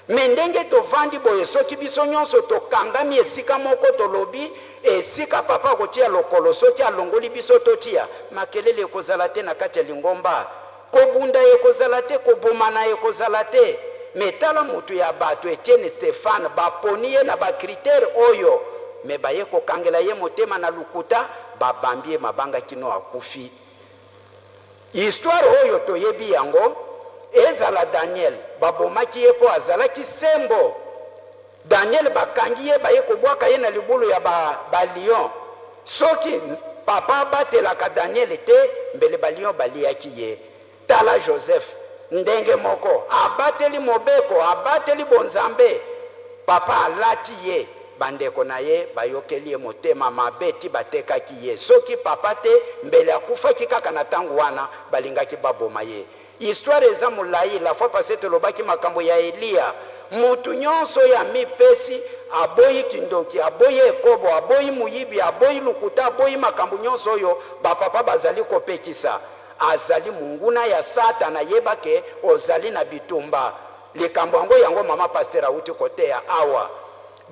[SPEAKER 3] Mais ndenge tovandi boye, soki biso nyonso tokangami esika moko, tolobi esika Papa akotia lokolo, soki alongoli biso totia, makelele ekozala te na kati ya lingomba. Kobunda ekozala te, kobomana ekozala te. Mais tala mutu ya batu Etienne Stephane baponi ye na ba critères oyo mais baye kokangela ye motema na lokuta babambi ye mabanga kino akufi. Histoire oyo toyebi yango, ezala Daniel babomaki ye po azalaki sembo. Daniel bakangi ye baye kobwaka ye na libulu ya ba ba lion soki papa abatelaka Daniel te mbele ba lion baliaki ye tala Joseph ndenge moko abateli mobeko abateli bonzambe papa alati ye bandeko na ye bayokeli ye motema mabe ti batekaki ye soki papa te mbele akufaki kaka na tango wana balingaki baboma ye Histoire eza mulayi, la fois passee tolobaki makambo ya Eliya, mutu nionso oyo amipesi, aboyi kindoki, aboyi ekobo, aboyi moyibi, aboyi lokuta, aboyi makambo nionso oyo ba papa bazali kopekisa, azali monguna ya satana, yeba ke ozali na bitumba. Likambo yango yango mama pasteur awuti koteya awa.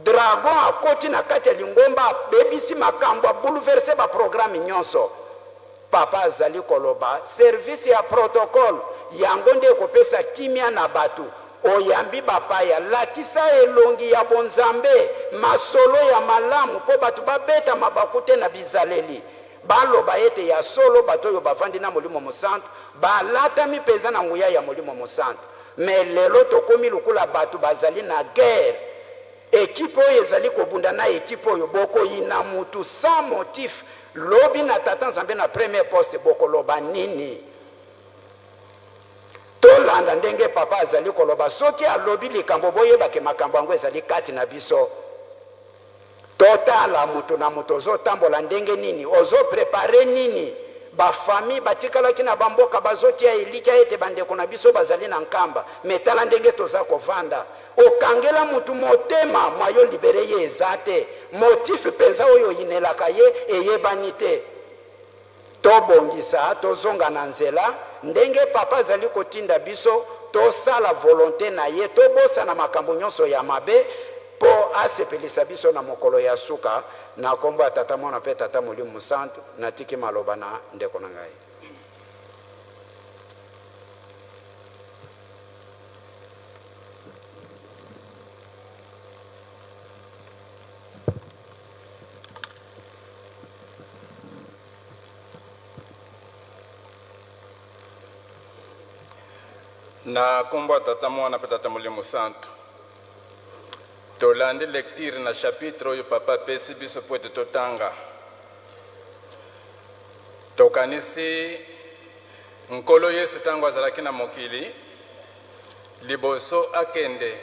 [SPEAKER 3] Dragon akoti na kati ya lingomba, abebisi makambo, a bouleverser ba programmes nionso. Papa azali koloba service ya protocole yango nde ekopesa kimia na batu, oyambi bapaya lakisa elongi ya bonzambe, masolo ya malamu mpo batu babeta mabaku te na bizaleli, baloba ete ya solo bato oyo bavandi na Molimo Mosantu balatami mpenza na nguya ya Molimo Mosantu. Mais lelo tokomi lokola batu bazali na guerre. Equipe oyo ezali kobunda na equipe oyo bokoyina mutu sans motif lobi na tata nzambe na premier poste bokoloba nini? Tolanda ndenge papa azali koloba soki alobi likambo boyeba ke makambo yango ezali kati na biso. Totala mutu na mutu ozotambola ndenge nini ozo prepare nini? Ba famille batikalaki na ba mboka bazotia elikya ete bandeko na biso bazali na nkamba mais tala ndenge toza kovanda Okangela mutu motema moyen o libere ye eza te, motif penza oyo oyinelaka ye eyebani te. Tobongisa tozonga na nzela ndenge papa azali kotinda biso tosala volonte na ye, tobosana makambo nyonso ya mabe po asepelisa biso na mokolo ya suka. Na kombo ya Tata Mwana pe Tata Molimo Mosantu natiki maloba na ndeko na ngai.
[SPEAKER 4] Na nkombo ya Tata, Mwana mpe Tata Molimo Santu, tolandi lecture na chapitre oyo Papa apesi biso mpo ete totanga. Tokanisi Nkolo Yesu ntango azalaki na mokili, liboso akende,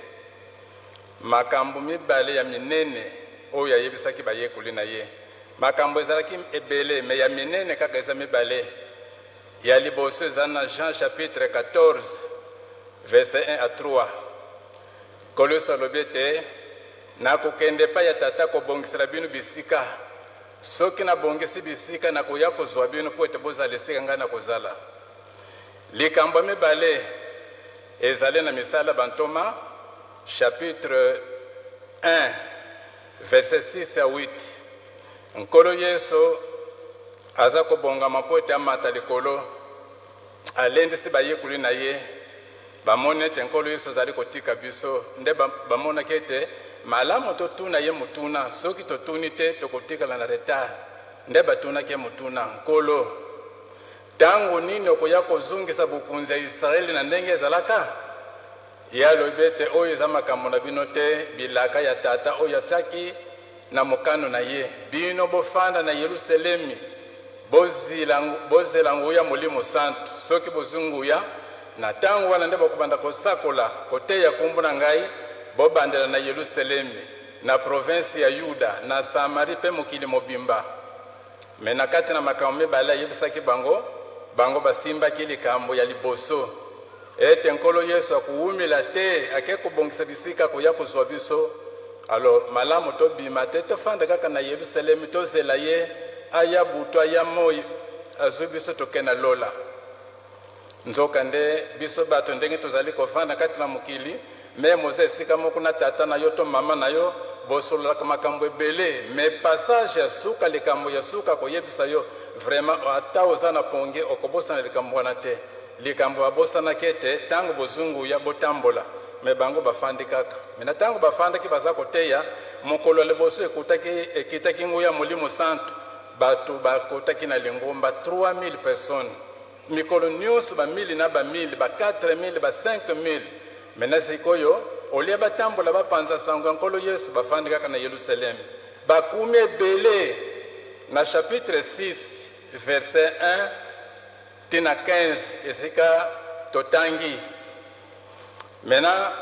[SPEAKER 4] makambo mibale ya minene oyo ayebisaki bayekoli na ye. Makambo ezalaki ebele, mais ya minene kaka eza mibale. Ya liboso eza na Jean chapitre 14 verset 1 à 3. Nkolo Yesu alobi ete, Nakokende epai ya Tata kobongisela bino bisika. Soki nabongisi bisika, nakoya kozwa bino mpo ete bozala esika ngai nakozala. Likambo ya mibale ezali na Misala ya Bantoma, chapitre 1, verset 6 à 8. Nkolo Yesu aza kobongama mpo ete amata likolo, alendisi bayekoli na ye. Bamoni ete Nkolo Yesu azali kotika biso, nde bamonaki ete malamu totuna ye motuna. Soki totuni te, tokotikala na retard. Nde batunaki ye motuna, Nkolo, tango nini okoya kozongisa bokonzi ya Israele na ndenge ezalaka? Ye alobi ete, Oyo eza makambo na bino te, bilaka ya Tata oyo atiaki. na mokano na ye, Bino bofanda na Yelusalemi, bozila, bozela nguya Molimo Santu. Soki bozwi nguya, na ntango wana nde bokobanda kosakola, koteya nkombo na ngai, bobandela na Yelusalemi, na province ya Yuda, na Samari mpe mokili mobimba. Me na kati na makambo mibale ayebisaki bango, bango basimbaki likambo ya liboso ete Nkolo Yesu akowumela te, ake kobongisa bisika akoya kozwa biso. Alors malamu tobima te, tofanda kaka na Yelusalemi, tozela ye aya butu aya moi, azwi biso toke na lola. Nzokande biso bato ndenge tozali kofanda kati na mokili, meme oza esika moko na tata na yo to mama na yo, bosololaka makambo ebele, mais passage ya suka, likambo ya suka koyebisa yo vraiment, ata oza na pongi okobosana likambo wana te. Likambo babosanaki ete ntango bozwi nguya botambola, me bango bafandi kaka. Me na ntango bafandaki baza koteya, mokolo ya liboso ekutaki ekitaki nguya Molimo Santu, bato bakotaki na lingomba 3000 personnes. Mikolo nyonso ba mili na ba mili, ba 4000, ba 5000. Mena sikoyo olie batambola bapanza sango ya Nkolo Yesu, bafandi kaka na Yelusalemi. Bakumi ebele na chapitre 6 verset 1 tina 15 esika totangi. Mena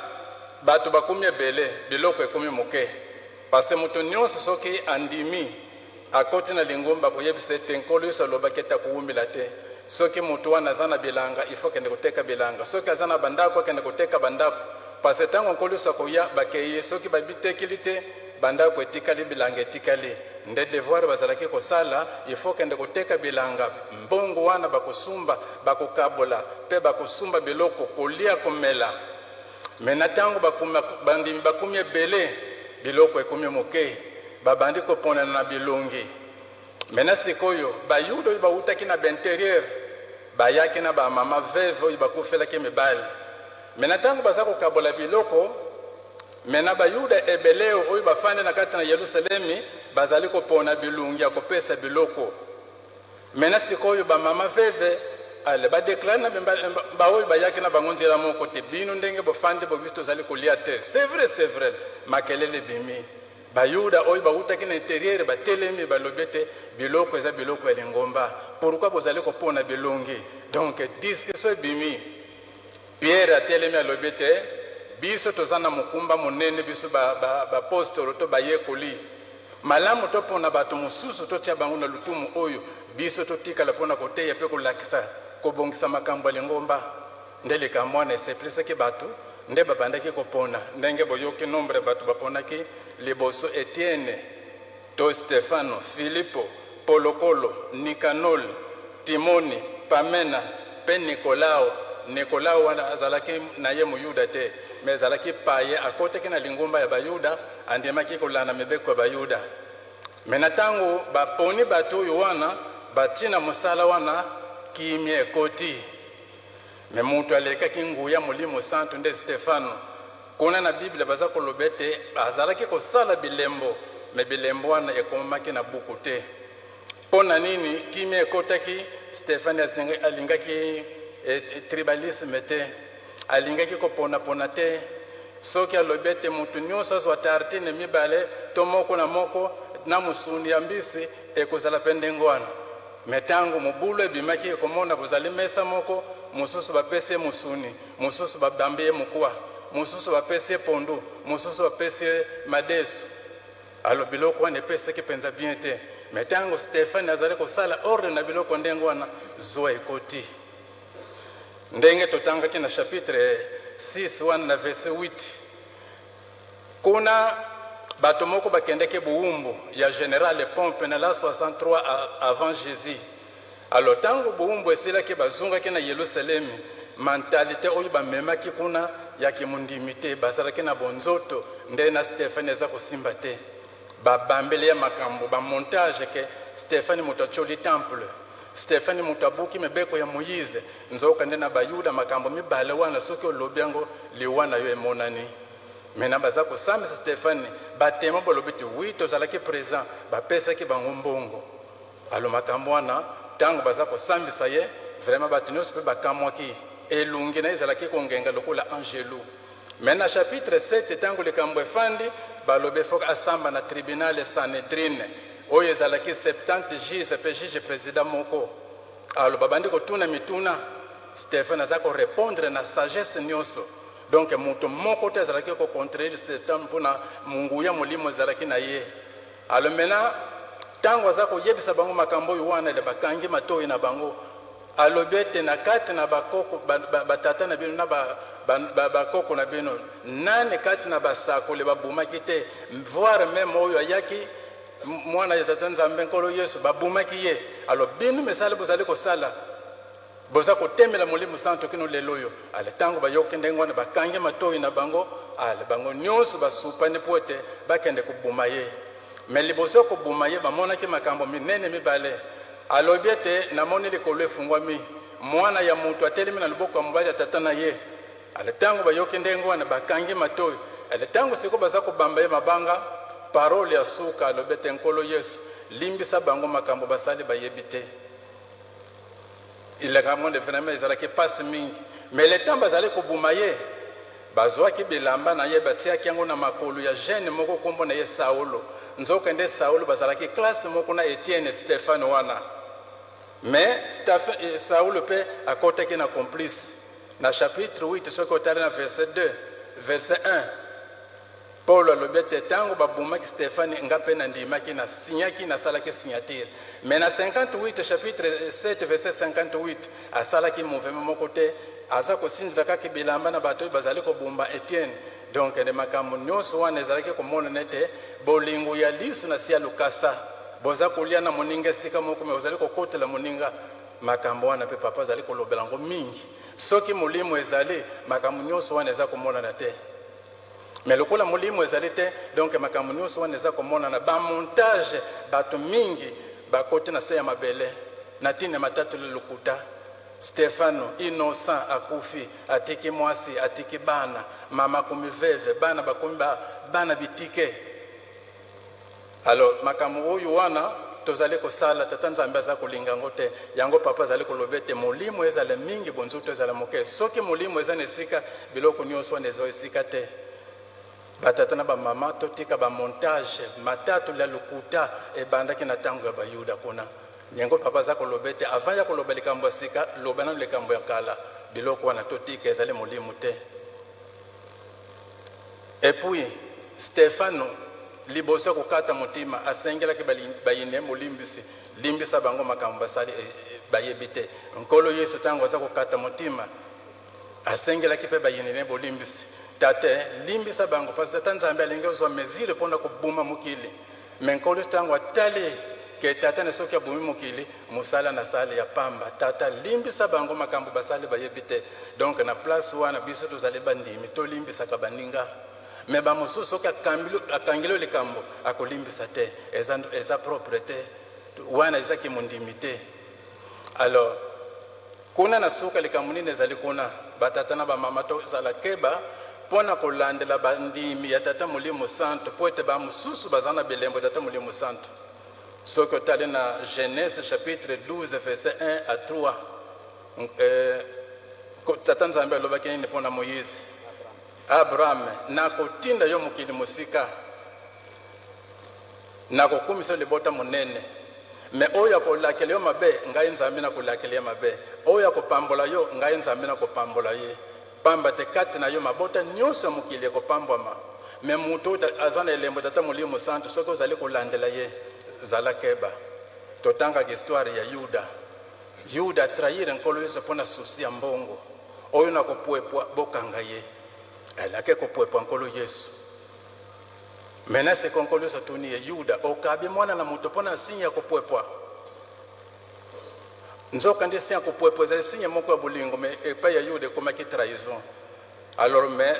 [SPEAKER 4] bato bakomi ebele, biloko ekomi moke. Parce moto nyonso soki andimi akoti na lingomba akoyebisa ete Nkolo Yesu alobaki ete akowumela te. Soki moto wana aza na bilanga, il faut akende koteka bilanga. Soki aza na bandako, akende koteka bandako. Parce ntango Nkolo Yesu akoya, bakei ye. Soki babitekeli te, bandako etikali, bilanga etikali. Nde devoir bazalaki kosala, il faut kende koteka bilanga. Mbongo wana bakosumba, bakokabola mpe bakosumba biloko, kolia, komela. Me na ntango bandimi bakomi ebele, biloko ekomi moke, babandi koponana na bilongi. Me na sikoyo Bayuda oyo bawutaki na bainterieur bayaki na bamama veuve oyo bakufelaki mibali. Me na ntango baza kokabola biloko, me na Bayuda ebele oyo bafandi na kati na Yelusalemi bazali kopona bilongi ya kopesa biloko. Me na sikoyo bamama veuve ale badeklare na baoyo bayaki na bango nzela moko te, bino ndenge bofandi bo biso tozali kolia te. C'est vrai, c'est vrai, makelele ebimi. Bayuda oyo bawutaki na interieur batelemi, balobi ete biloko eza biloko ya lingomba, pourquoi bozali kopona bilongi? Donc discussion ebimi. Pierre atelemi, alobi ete biso toza na mokumba monene, biso bapostolo to bayekoli, malamu topona bato mosusu totia bango na lutumu oyo biso totikala mpona koteya mpe kolakisa kobongisa makambo ya lingomba. Nde likambo wana esepelisaki bato, nde babandaki kopona. Ndenge boyoki nombre ya bato baponaki liboso, Etienne to Stefano, Filipo, Polokolo, Nikanol, Timoni, Pamena mpe Nikolao. Nikolao wana azalaki na ye Moyuda te, me azalaki paye, akotaki na lingomba ya Bayuda, andimaki kolanda mibeko ya Bayuda. Me na ntango baponi bato oyo wana batie na mosala wana, kimia ekoti. Me moto alekaki nguya Molimo Santu nde Stefano. Kuna na Biblia baza koloba ete azalaki kosala bilembo, me bilembo wana ekomamaki na buku te. Mpo na nini kimia ekotaki? Stefani alingaki tribalisme te, alingaki koponapona te. Soki alobi ete moto nyonso azwa tartine mibale to moko na moko na mosuni ya mbisi, ekozala mpe ndenge wana. Me ntango mobulu ebimaki, ekomona bozali mesa moko, mosusu bapesi ye mosuni, mosusu babambi ye mokwa, mosusu bapesi ye pondu, mosusu bapesi ye madesu. Alo biloko wana epesaki mpenza bien te. Me ntango Stefani azali kosala ordre na biloko ndenge wana, zuwa ekoti. Ndenge totangaki na chapitre 6 wana na verset 8, kuna bato moko bakendaki bowumbu ya general Pompe na la 63 avant Jésus. Alors ntango bowumbu esilaki, bazongaki na Yelusalemi, mentalité oyo bamemaki kuna ya kimondimi te, bazalaki na bonzoto nde na Stefani eza kosimba te. Babambeli ya makambo bamontage ke Stefani moto atioli temple, Stefani moto abuki mibeko ya Moïse. Nzoka nde na Bayuda makambo mibale wana soki olobi yango liwa na yo emonani. Mena baza kosambisa Stefani, batemo balobi te wi tozalaki présent, bapesaki bango mbongo. Alo makambo wana ntango baza kosambisa ye, vraiment bato nyonso mpe bakamwaki, elongi na ye ezalaki kongenga lokola angelu. Mais na chapitre 7, ntango likambo efandi, balobi faut asamba na tribunal Sanhedrin oyo ezalaki 70 juge mpe juge président moko. Alors babandi kotuna mituna, Stephen aza korépondre na sagesse nyonso. Donc moto moko te azalaki kocontredire Stephen mpona nguya molimo ezalaki na ye. Alors maintenant, ntango aza koyebisa bango makambo oyo wana, ele bakangi matoi na bango. Alobi ete na kati na bakoko batata na bino na bakoko na bino, nani kati na basakoli babumaki te? Voire même oyo ayaki mwana ya Tata Nzambe, Nkolo Yesu, babumaki ye. Alors bino misala bozali kosala, boza kotemela Molimo Santo kino lelo oyo. Ale ntango bayoki ndenge wana, bakangi matoi na bango. Ale bango nyonso basupani mpo ete bakende kobuma ye. Mais liboso ya kobuma ye, bamonaki makambo minene mibale. Alobi ete namoni likolo efungwami, Mwana ya Moto atelemi na loboko ya mobali ya Tata na ye. Ale ntango bayoki ndenge wana, bakangi matoi. Ale ntango sikoyo baza kobamba ye mabanga, parole ya suka alobi ete: "Nkolo Yesu, limbisa bango, makambo basali bayebi te." Likambo nde vraiment ezalaki mpasi mingi. Mais le temps bazali kobuma ye, bazwaki bilamba na ye, batiaki yango na makolo ya jeune moko, nkombo na ye Saulo. Nzoka nde Saulo bazalaki classe moko na Etienne, Stefane wana. Mais Saulo mpe akɔtaki na complice. Na chapitre 8, soki otali na verset 2, verset 1, Paul alobi ete ntango babomaki Stefane, nga mpe nandimaki, nasinyaki, nasalaki signature. Mais na 58, chapitre 7, verset 58, asalaki mouvement moko te, aza kosinzela kaka bilamba na bato oyo bazali kobumba Etienne. Donc nde makambo nyonso wana ezalaki komonana ete bolingo ya liso na si ya lokasa. Boza kolia na moninga esika moko, mais ozali kokotela moninga. Makambo wana mpe papa azali kolobela yango mingi. Soki molimo ezali, makambo nyonso wana eza komonana te. Mais lokola molimo ezali te, donc makambo nyonso wana eza komonana, bamontage. Bato mingi bakoti na se ya mabele na ntina ya matatoli lokuta. Stefano innocent akufi, atiki mwasi, atiki bana, mama akomi veuve, bana bakomi bana bitike. Alors makambo oyo wana tozali kosala, Tata Nzambe aza kolinga yango te. Yango papa azali koloba ete molimo ezala mingi, bonzuto ezala moke. Soki molimo eza na esika, biloko nyonso wana eza esika te. Batata na bamama, totika bamontage. Matatoli ya lokuta ebandaki na ntango ya Bayuda kuna. Yango papa aza koloba ete avant ya koloba likambo ya sika, loba nano likambo ya kala. Biloko wana totika, ezali molimo te. Et puis Stefano, liboso ya kokata motima, asengelaki bayine molimbisi: "Limbisa bango, makambo basali bayebi te." Nkolo Yesu, ntango aza kokata motima, asengelaki mpe bayini ne bolimbisi: "Tate, limbisa bango." Parce Tata Nzambe alingi ozwa mesure mpona kobuma mokili. Mais Nkolo, ntango atali ke Tata na soki abomi mokili, mosala na sale ya pamba, "Tata, limbisa bango, makambo basali bayebi te." Donc na place wana, biso tozali bandimi, tolimbisaka baninga. Mais bamosusu, soki akangeli likambo, akolimbisa te. Eza propre te wana, ezaki mondimi te. Alors kuna na suka, likambo nini ezali kuna? Batata na bamama, tozala keba mpo na kolandela bandimi ya Tata Molimo Santo, mpo ete bamosusu baza na bilembo Tata Molimo Santo. Soki otali na Genèse chapitre 12, verset 1 à 3, Tata Nzambe alobaki nini mpo na Moïse? "Abraham, nakotinda yo mokili mosika, nakokumisa libota monene. Mais oyo akolakela yo mabe, ngai Nzambe nakolakela ye mabe. Oyo akopambola yo, ngai Nzambe nakopambola ye. Pamba te kati na yo mabota nyonso ya mokili ekopambwama." Mais moto oyo aza na elembo Tata Molimo Santo, soki ozali kolandela ye, zala keba. Totangaka histoire ya Yuda. Yuda atrahir Nkolo Yesu mpo na souci ya mbongo. "Oyo na kopwepwa, bokanga ye." Alaki kopwepwa Nkolo Yesu. Maintenant seko Nkolo Yesu atuni ye: "Yuda, okabi Mwana na Moto mpo na signe ya kopwepwa?" Nzoka nde signe ya kopwepwa ezali signe moko ya bolingo, mais epai ya Yuda ekomaki trahison. Alors mais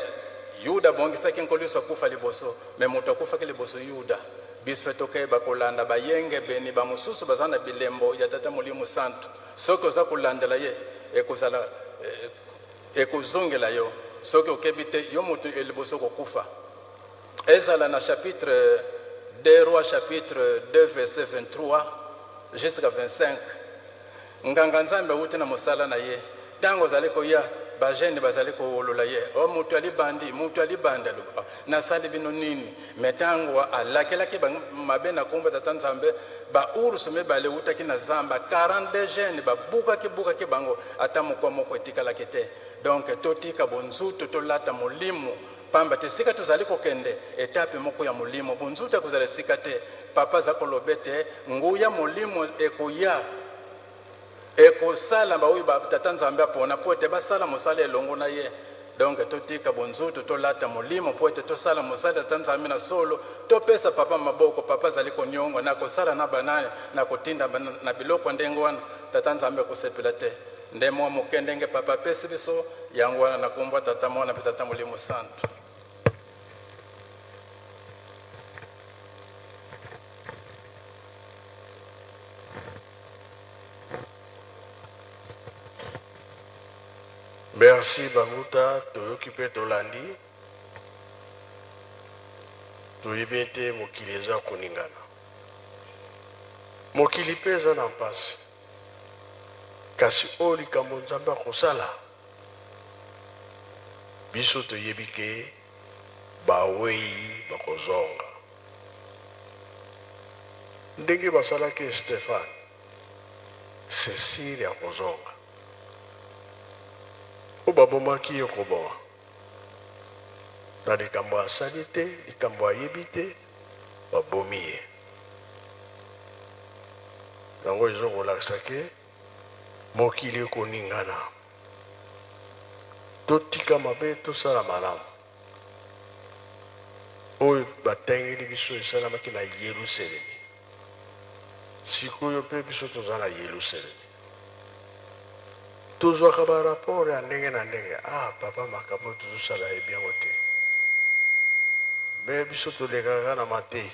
[SPEAKER 4] Yuda abongisaki Nkolo Yesu akufa liboso, mais moto akufaki liboso Yuda. Biso mpe tokeyeba kolanda bayengebeni. Bamosusu baza na bilembo ya Tata Molimo Santo. Soki oza kolandela ye, ekozala ekozongela yo. Soki okebi te, yo moto liboso kokufa. Ezala na chapitre 2 Roi, chapitre 2, verset 23 jusqu'à 25, nganga Nzambe awuti na mosala na ye. Ntango ozali koya, Ba jeunes bazali kowolola ye, oh mutu ya libandi, mutu ya libandi, alobi oh, nasali bino nini? Mais tango alakelaki bango mabe na kombo ya Tata Nzambe, ba ours mibale ewutaki na zamba, 42 jeunes babukaki bukaki bango, ata mokwa moko etikalaki te. Donc totika bonzutu, tolata molimo, pamba te esika tozali kokende etape moko ya molimo, bonzutu ekozala esika te. Papa aza koloba ete nguya molimo ekoya Ekosala ba oyo ba tata Nzambe apona mpo ete basala mosala elongo na ye. Donc totika bonzoto, tolata molimo mpo ete tosala mosala ya tata Nzambe na solo. Topesa papa maboko, papa azali koniongo na kosala na banani, na kotinda na biloko ya ndenge wana, tata Nzambe akosepela te. Nde mwa moke ndenge papa apesi biso yango wana na kombo ya tata mwana mpe tata molimo santu.
[SPEAKER 2] Merci Banguta, toyoki mpe tolandi. Toyebi ete mokili eza koningana, mokili mpe eza na mpasi, kasi oyo likambo Nzambe akosala, biso toyebi ke bawei bakozonga. Ndenge basalaki Estefane, c'est sur akozonga. Oyo babomaki ye koboma na likambo asali te, likambo ayebi te, babomi ye. Yango ezokolakisa ke mokili ekoningana. Totika mabe, tosala malamu. Oyo batangeli biso esalamaki na Yelusalemi. Sikoyo mpe biso toza na Yelusalemi. Tozwaka ba rapport ya ndenge na ndenge. Ah papa, makambo oyo tozosala ayebi yango te. Mais biso tolekaka kaka na mateyi.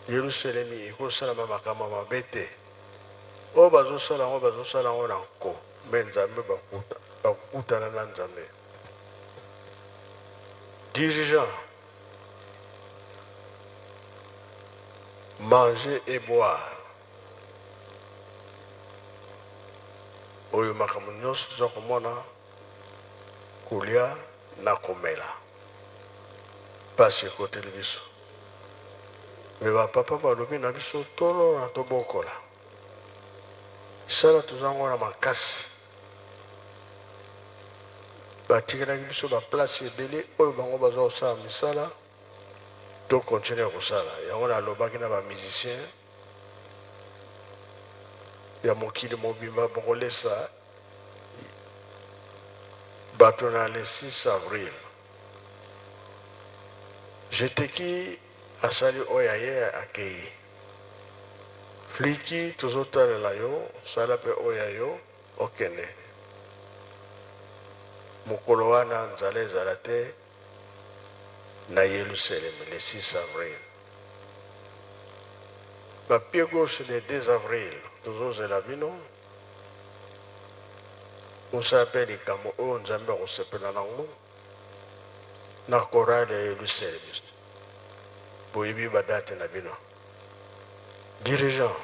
[SPEAKER 2] Yelusalemi ekosalama makambo ya mabe te. Oyo bazosala yango, bazosala yango na nko. Mais Nzambe bakokutana na Nzambe. Dirigeant, manger et boire. Oyo makambo nyonso toza komona, kolia na komela. Pasi ekoteli biso. Mais ba papa balobi na biso tolona tobokola. Misala toza ngo na makasi. Batikelaki biso ba place ebele oyo bango baza kosala misala, to continuer kosala yango. Nalobaki na ba musiciens ya mokili mobimba, bokolesa bato na le 6 avril. Jeteki asali oyo ya ye, akei. Fliki, tozotalela yo, sala mpe oyo ya yo, okende. Mokolo wana nzala ezala te na Yelusalemi le 6 avril. Ba pied gauche le 2 avril tozozela bino, bosala mpe likambo oyo Nzambe akosepela nango na chorale ya Yelusalemi. Boyebi ba date na bino. Dirigeant.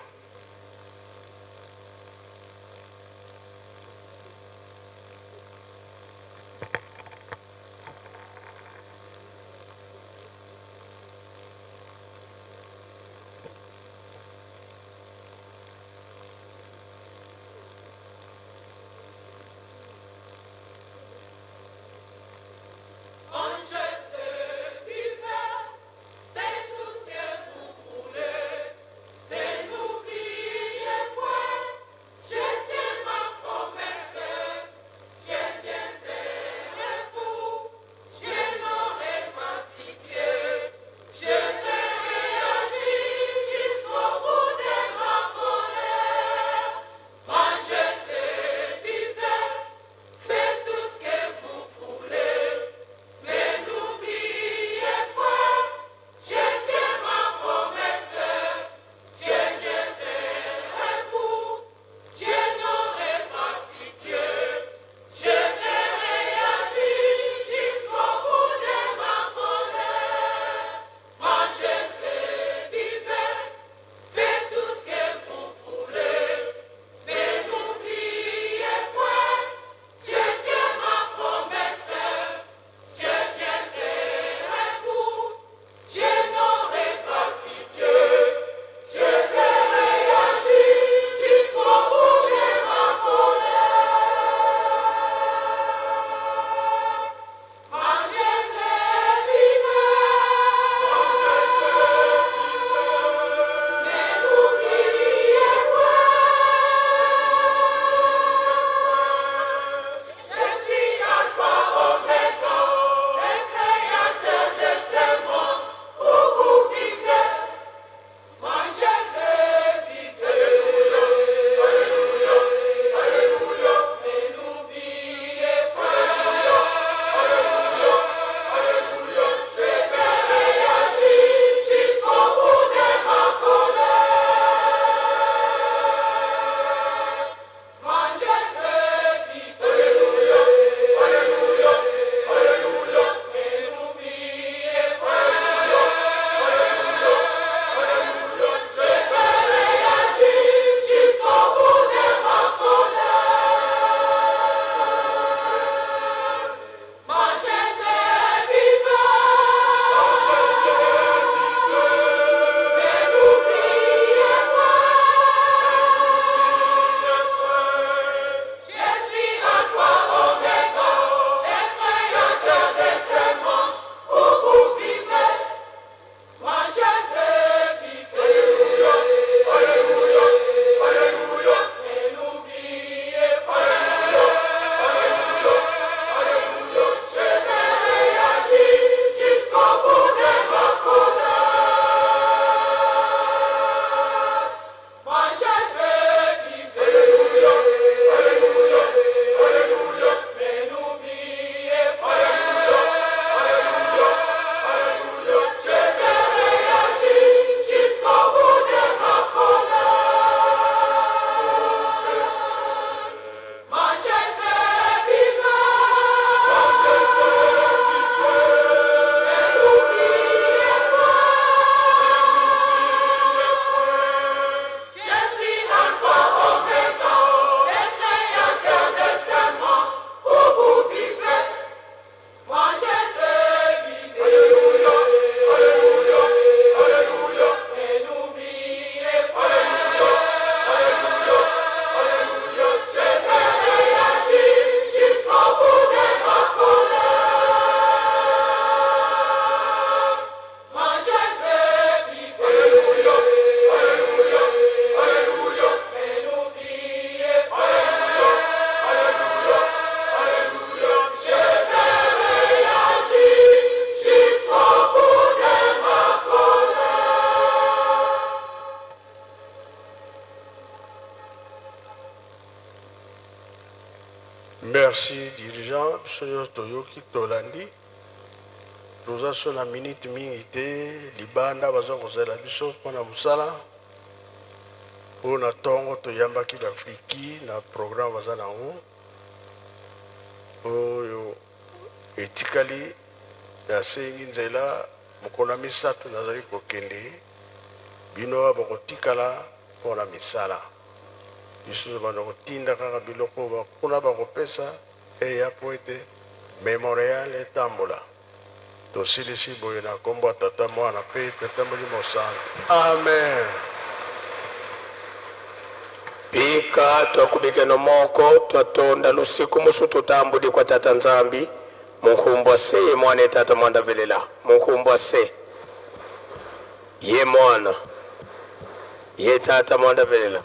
[SPEAKER 2] Merci dirigeant, biso nyonso toyoki tolandi, toza so na minute mingi te, libanda baza kozela biso mpona mosala, mpo na ntongo toyambaki bafriki na programme baza na yango oyo etikali. Nasengi nzela mokolo ya misato nazali kokende, bino awa bokotikala mpo na misala. Lisusu banda kotinda kaka biloko ba kuna bakopesa eya mpo ete memorial etambola. Tosilisi boye na kombo ya Tata, Mwana mpe Tata Molimo Santu. Amen.
[SPEAKER 1] Bika twakubikeno moko twatonda lusiku musu tutambudi kwa Tata Nzambi munkumbwa se ye Mwana e Tata mwanda velela munkumbwa se ye Mwana ye Tata mwanda velela.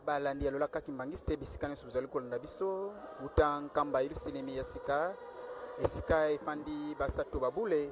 [SPEAKER 5] Balandi ya Lolaka Kimbanguiste bisika nyonso bozali kolanda biso uta Nkamba Yelusalemi ya sika esika efandi basato babule.